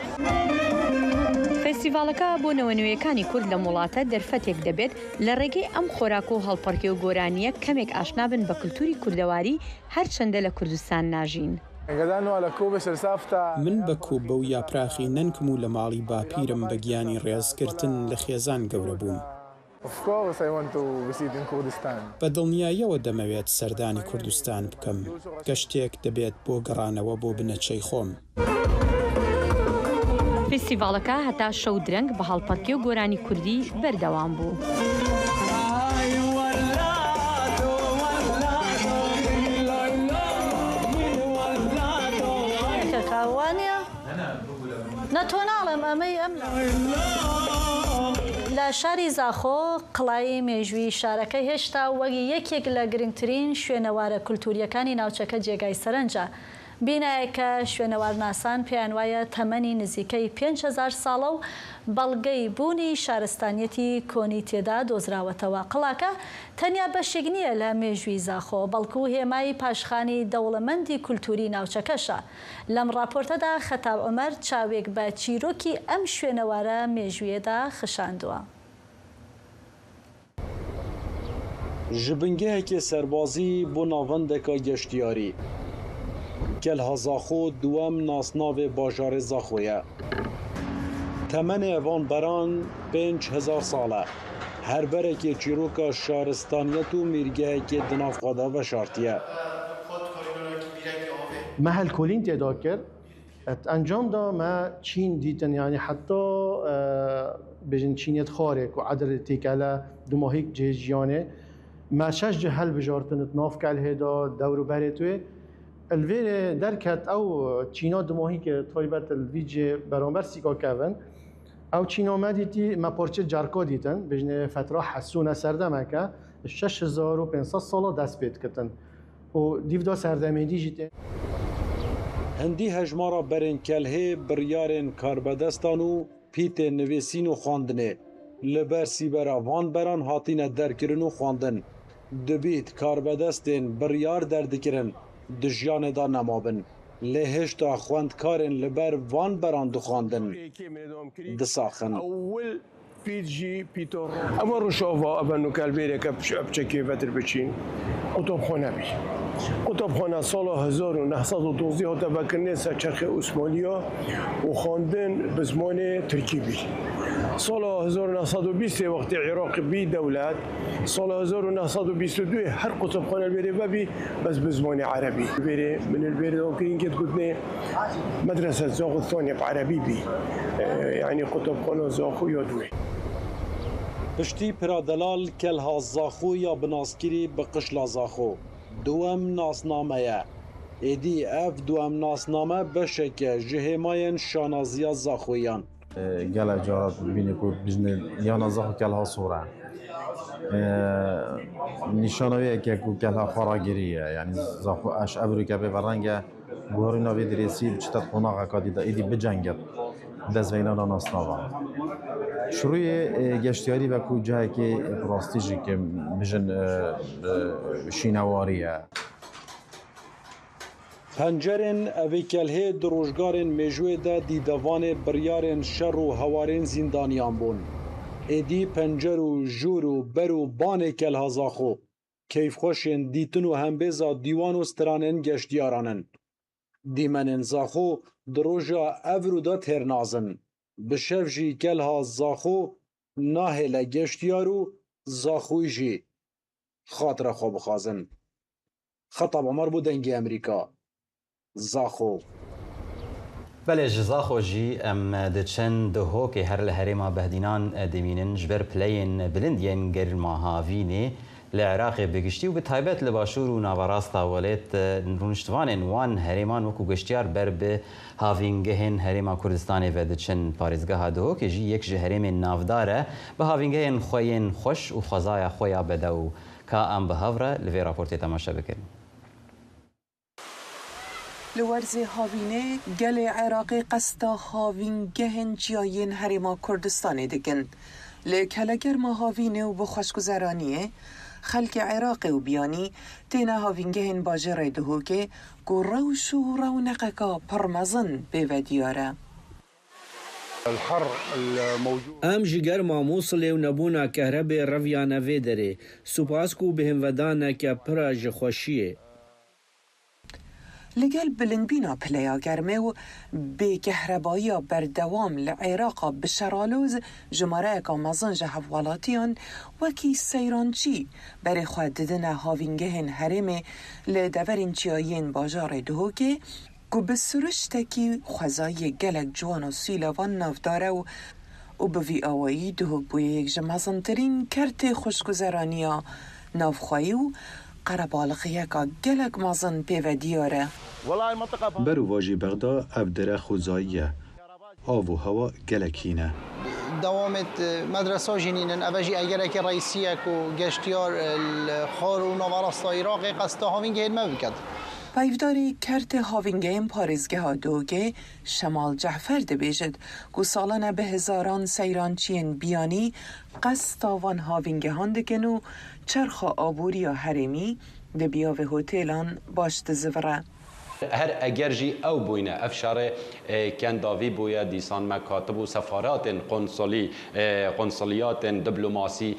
فێستیڤاڵەکە بۆ نەوە نوێیەکانی کورد لەم وڵاتە دەرفەتێک دەبێت لە ڕێگەی ئەم خۆراک و هەڵپەڕکێ و گۆرانییە کەمێک ئاشنا بن بە کلتوری کوردەواری هەرچەندە لە کوردستان ناژین. من بە کوبە و یاپراخی نەنکم و لە ماڵی باپیرم بە گیانی ڕێزگرتن لە خێزان گەورە بووم. بە دڵنیاییەوە دەمەوێت سەردانی کوردستان بکەم، گەشتێک دەبێت بۆ گەڕانەوە بۆ بنەچەی خۆم. فیستیڤاڵەکە هەتا شەو درەنگ بە هەڵپەڕکێ و گۆرانی کوردی بەردەوام بوو. لە شاری زاخۆ، قڵای مێژوویی شارەکە هێشتا وەک یەکێک لە گرنگترین شوێنەوارە کولتوورییەکانی ناوچەکە جێگای سەرنجە. بینایەک کە شوێنەوارناسان پێیان وایە تەمەنی نزیکەی 5000 ساڵە و بەڵگەی بوونی شارستانیەتی کۆنی تێدا دۆزراوەتەوە. قەڵاکە تەنیا بەشێک نییە لە مێژووی زاخۆ، بەڵکو هێمای پاشخانی دەوڵەمەندی کولتووری ناوچەکەشە. لەم ڕاپۆرتەدا خەتاب عومەر چاوێک بە چیرۆکی ئەم شوێنەوارە مێژوویەدا خشاندووە. Ji bingehekê serbazî bo navendeka geştyarî. Kelha Zaxo duwem nasnavê bajarê Zaxo ye. Temenê evan beran 5000 sal e. Her berekê çîroka şaristaniyet û mîrgehekê di nav xwe de veşartiye. Me helkolîn têda kir, di encam de me çîn dîtin yanî heta bêjin çînê di xwarê ku edir têkele dumahîk cihê jiyanê. Me şeş cih hilbijartin di nav kelhê de dewr û berê wê. Li vê derket ew çîna dumahîkê taybet li vî cihê beramber sîka kevin. Ew çîna me dîtî me parçê cerka dîtin bêjinê fetra hesûne serdemeke 6500 sala dest pê dikitin. Û dîv da serdemê dî jî tê. Hindî hejmara berên kelhê biryarên karbedestan û pîtên nivîsîn û xwendinê. Li ber sîbera van beran hatine derkirin û xwendin. Dibît karbedestên biryar derdikirin di jiyanê de nemabin. Lê hêşta xwendkarên li ber van beran dixwendin disaxin. پیت ژی پیتۆ ئەوە ڕۆژئاوا ئەڤە نوکەل بێرەکە بچەکێ ڤەتر بچین قوتابخانە بی قوتابخانە ساڵا 1912 هاتە ڤەکردنێ سەر چەرخێ عوسمانیا و خواندن بە زمانێ تورکی بی ساڵا 1920 وەختی عێراق بی دەولەت ساڵا 1922 هەر قوتابخانە بێرێ ڤەبی بەس بە زمانێ عەرەبی بێرێ من البێرێ داوکرین کێت گوتنێ مدرسة زاخو الثانية بعربي بی یعنی قوتابخانە زاخو یا دوێ. Piştî Pira Delal Kelha Zaxo ya bi naskirî bi Qişla Zaxo. Duwem nasname ye. Êdî ev duwem nasname beşeke ji hêmayên şanaziya Zaxoyan. Gelek cara bînê ku bijne yana Zaxo Kelha sor e. Nîşana wê yeke ku kelha xwe ragirî ye. Yani Zaxo eş evrûke bê ve renge guherîna vê dirêsî biçite qonaxeka dî de êdî bicenget destveynana nasnava. Şurûyê geştyarî ve ku cihekê bi rastî jî ki bijin şînewarî ye. Pencerên evê kelhê di rojgarên mêjûyê de dîdevanê biryarên şer û hewarên zîndaniyan bûn. Êdî pencer û jûr û ber û banê Kelha Zaxo keyfxweşên dîtin û hembêza dîwan û stranên geştyaran in. Dîmenên Zaxo di roja evrû de têrnazin. Bi şev jî Kelha Zaxo nahêle geştyar û Zaxoyî jî xatira xwe bixwazin. Xetab Omer bû Dengê Amerîka. Zaxo. Belê ji Zaxo jî em diçin Duhokê her li herêma Behdînan dimînin ji ber pileyên bilind yên germa havînê li Iraqê bi giştî û bi taybet li başûr û naverasta welêt rûniştvanên wan herêman wekû geştyar ber bi havîngehên Herêma Kurdistanê ve diçin. Parêzgeha Duhokê jî yek ji herêmên navdar e bi havîngehên xwe yên xweş û xwezaya xwe ya bedew. Ka em bi hev re li vê raportê temaşe bikin. Li werzê havînê gelê Iraqê qesta havîngehên çiyayên Herêma Kurdistanê dikin. Li kelegerma havînê û bi xweşguzeraniyê xelkê Iraqê û biyanî têne havîngehên bajarê Duhokê ku rewş û rewneqeka pir mezin pê ve diyar e. Em ji germa Mûsilê û nebûna kehrebê reviyane vê derê. Supas ku bêhnvedaneke pir e ji xweşiyê. Li gel bilindbîna pileya germê û bêkehrebayiya berdewam li Iraqa bi şeraloz jimareyeka mezin ji hevwelatiyan wekî seyrançî berê xwe didine havîngehên herêmê li deverên çiyayiyên bajarê Duhokê ku bi siruştekî xwezayiyê gelek ciwan û sîlavan navdar e û bi vî awayî Duhok bûye yek ji mezintirîn kertê xweşguzeraniya navxweyî û qerebalixiyeka gelek mezin pê ve diyar e. Berovajî Bexda ev dere xwezayî ye. Av û hewa gelek hîn e. Dewamê medresa jî nînin. Ev jî egerekê reîsî ye ku geştyar li xwar û naverasta Iraqê qesta havîngehên me biket. Peyvdarê Kertê Havîngeyên Parêzgeha Duhokê Şemal Cehfer dibêjit ku salane bi hezaran seyrançiyên biyanî qesta van havîngehan dikin û çerxa aboriya herêmî di biyavê hotêlan baş dizivire. Her eger jî ew bûyne ev şerê kendavî bûye dîsan me katibû sefaratên konsulî, konsuliyatên diplomasî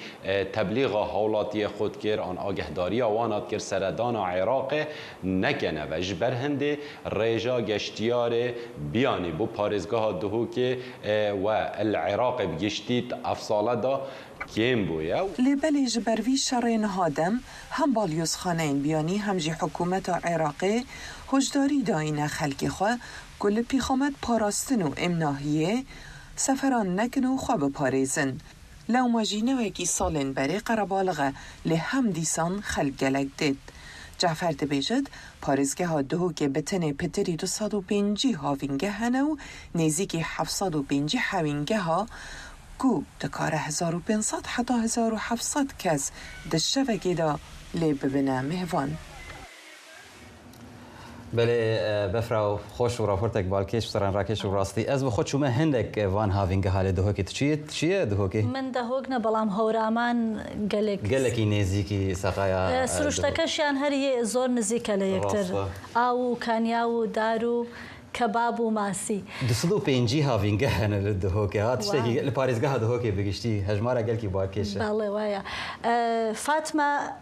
teblîxa hawlatiyê xwe dikir an agehdariya wan a dikir seredana Iraqê nekene ve. Ji ber hindê rêja geştiyarê biyanî bo parêzgeha Duhokê we li Iraqê bi giştî di ev sale de kêm bûye. Lê belê ji ber vî şerê niha dem hem balyozxaneyên biyanî hem jî hikûmeta Iraqê huşdarî dayîne xelkê xwe ku li pîxamet parastin û êmnahiyê seferan nekin û xwe biparêzin. Lewma jî ne wekî salên berê qerebalix e lê hem dîsan xelk gelek dêt. Cafer dibêjit, parêzgeha Duhokê bi tenê pitirî 250 havîngeh hene û nêzîkî 750 hewîngeha ku dikare 1500 heta 1700 kes di şevekê de lê bibine mêvan. Belê Befra xweş û raportek balkêş û serenrakêş û rastî. Ez bi xwe çûme hindek van havîngeha lê Duhokê. Tu çûyî tu çûye Duhokê? Min Dehok ne belam Hewraman gelek. Gelekî nêzîkî seqaya Duhok. Sirûştekeşiyan her yê zor nizîk e li yektir. Aw û kanyaw û dar û Kebab û masî. 250 havîngeh hene li Duhokê. Ha tiştekî li parêzgeha Duhokê bi giştî hejmara gelkî balkêş e. Belê waya. Fatma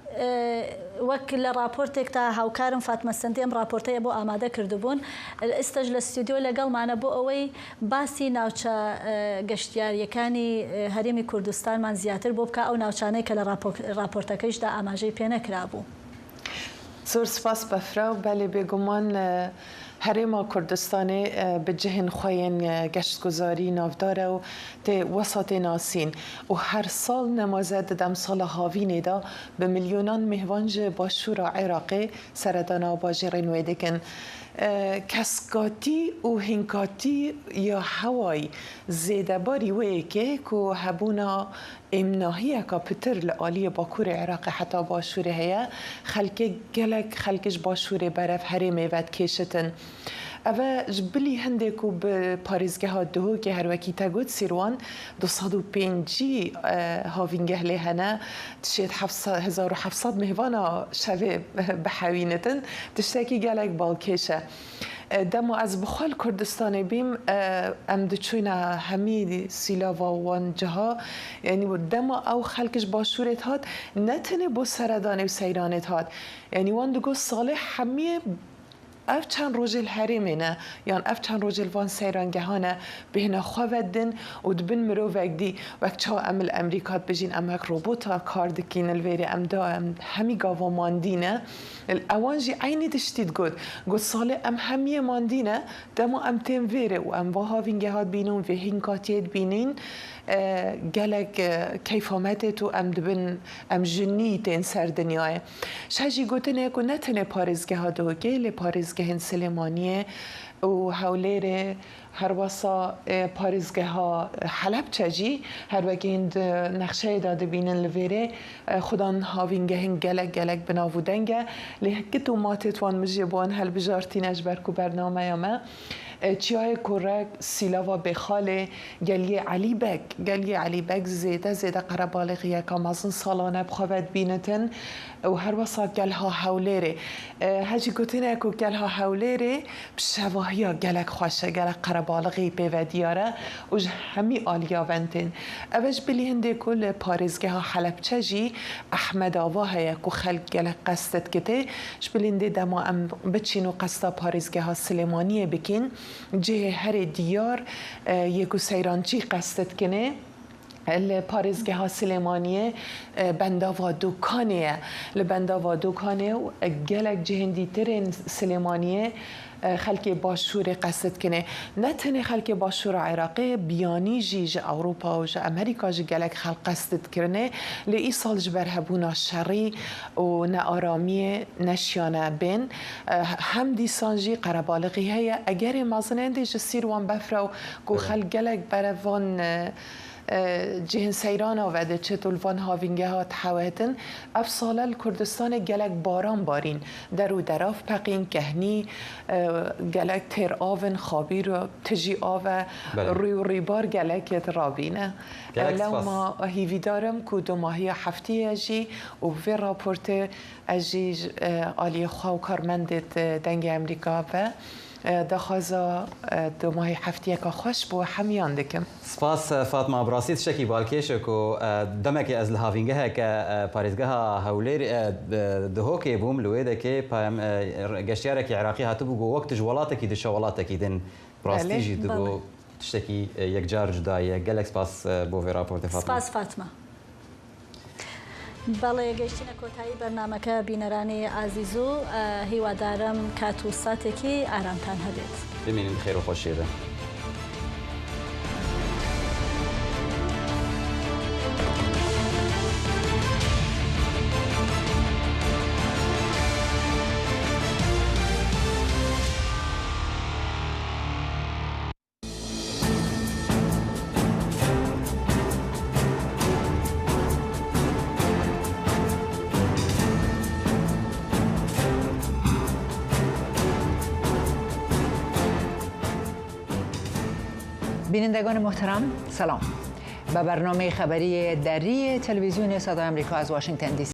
wek li raportêk da hawkarim Fatma Sendî em raporteyê bo amade kirdibûn. Îstej li stûdyo legal mane bo ewey باسی ناوچە گەشتیارییەکانی هەرێمی کوردستانمان زیاتر بۆ بکا ئەو ناوچانەی کە لە راپۆرتەکەیشدا ئاماژەی پێ نەکرابوو. زۆر سپاس بەفرا. بەلێ بێگومان هەرێما کوردستانێ bi cihên xwe yên geştguzarî navdar e û tê wisa tê nasîn û her sal nemaze di demsala havînê de bi milyonan mêvan ji başûra Iraqê seredana bajêrên wê dikin. Keskatî û hînkatî ya heway zêdebarî wê yekê ku hebûna Êmnahiyeka pitir li aliyê bakurê Iraqê heta başûrê heye, xelkê gelek xelkê ji başûrê berev herêmê ve dikêşitin. Ev e ji bilî hindê ku bi parêzgeha Duhokê her wekî te got Sîrwan 250 havîngeh lê hene, tişêt 1700 mêvana şevê bihewînitin, tiştekî gelek balkêş e. Dema ez bi xwe li Kurdistanê bîm em diçûne hemî sîlava wan ciha yanî dema ew xelk ji başûrê dihat ne tenê bo seredanê û seyranê dihat yanî wan digot salê hemiyê ev çend rojê li herêmê ne yan ev çend rojê li van seyrangehan e bêhna xwe vedidin û dibin mirovek dî wek çawa em li Emrîka dibijîn em wek robota kar dikîn li vêrê em da em hemî gava mandî ne. Ewan jî eynî tiştî digot. Got salê em hemiyê mandî ne, dema em tên vêrê û em va havîngeha dibînin, vê hînkatiyê dibînîn gelek keyfa me têt û em dibin em ji nî tên ser dinyayê. Şe jî gotinê ku ne tenê parêzgeha Duhokê lê parêzgehên Silêmaniyê û Hewlêrê, Her wisa parêzgeha Helebçe jî her wekî hûn di nexşeyê de dibînin li vêrê xudan havîngehên gelek gelek bi nav û deng e. Lê kit û matê wan min jê bi wan hilbijartîne ji ber ku bernameya me Çiyayê Kurek, Sîlava Bêxalê, Geliyê Elî Beg. Geliyê Elî Beg zêde zêde qerebalixiyeka mezin salane bi xwe ve dibînitin û her wisa Kelha Hewlêrê. Hecî gotine ku Kelha Hewlêrê Bi şevahiya gelek xweş e, gelek qerebalixî pê ve diyar e û ji hemî aliya ven tên. Ev e ji bilî hindê ku li parêzgeha Helepçe jî Ehmedava heye ku xelk gelek qest dikitê. Ji bilî hindê dema em biçîn û qesta parêzgeha Silêmaniyê bikîn, cihê herê diyar yê ku seyrançî qest dikinê, Li parêzgeha Silêmaniyê bendava Dokanê ye. Li bendava Dokanê û gelek cihên dîtir ên Silêmaniyê xelkê Başûrê qest dikinê. Ne tenê xelkê Başûra Iraqê, biyanî jî ji Ewropa û ji Amerîka jî gelek xelk qest dikirinê. Lê îsal ji ber hebûna şerî û nearamiyê neşiyane bên. Hem dîsan jî qerebalixî heye. Egerê mezin ên dê ji Sîrwan Befre û ku xelk gelek berevan. Cihên seyrana vediçit û li van havîngeha dihewêtin. Ev sale li Kurdistanê gelek baran barîn. Der û derav peqîn, kehnî, gelek têr av in, xabîr û tijî av e, rû û rîbar gelekê rabîne. Lewma hîvîdar im ku domahiya heftiyê jî û bi vê raportê ez jî ji aliyê xwe û karmendê Dengê Amerîka ve daxwaza domahî heftiyeka xweş bo hemiyan dikim. Spas Fatma, bi rastî tiştekî balkêş e ku demekê ez li havîngeheke parêzgeha Hewlêr Dihokê bûm, li wê dekê geştyarekî Iraqî hatibû got wek tu ji welatekî diçe welatekî din. Bi rastî jî digot tiştekî yekcar cuda ye. Gelek spas bo vê raportê Fatma. Spas Fatma. بەڵێ گەیشتینە کۆتایی بەرنامەکە بینەرانی ئازیز و هیوادارم کات و ساتێکی ئارامتان هەبێت. بمێنن خێر و خۆشیێ بن. بینندگان محترم سلام به برنامه خبری دری تلویزیون صدای آمریکا از واشنگتن دی سی.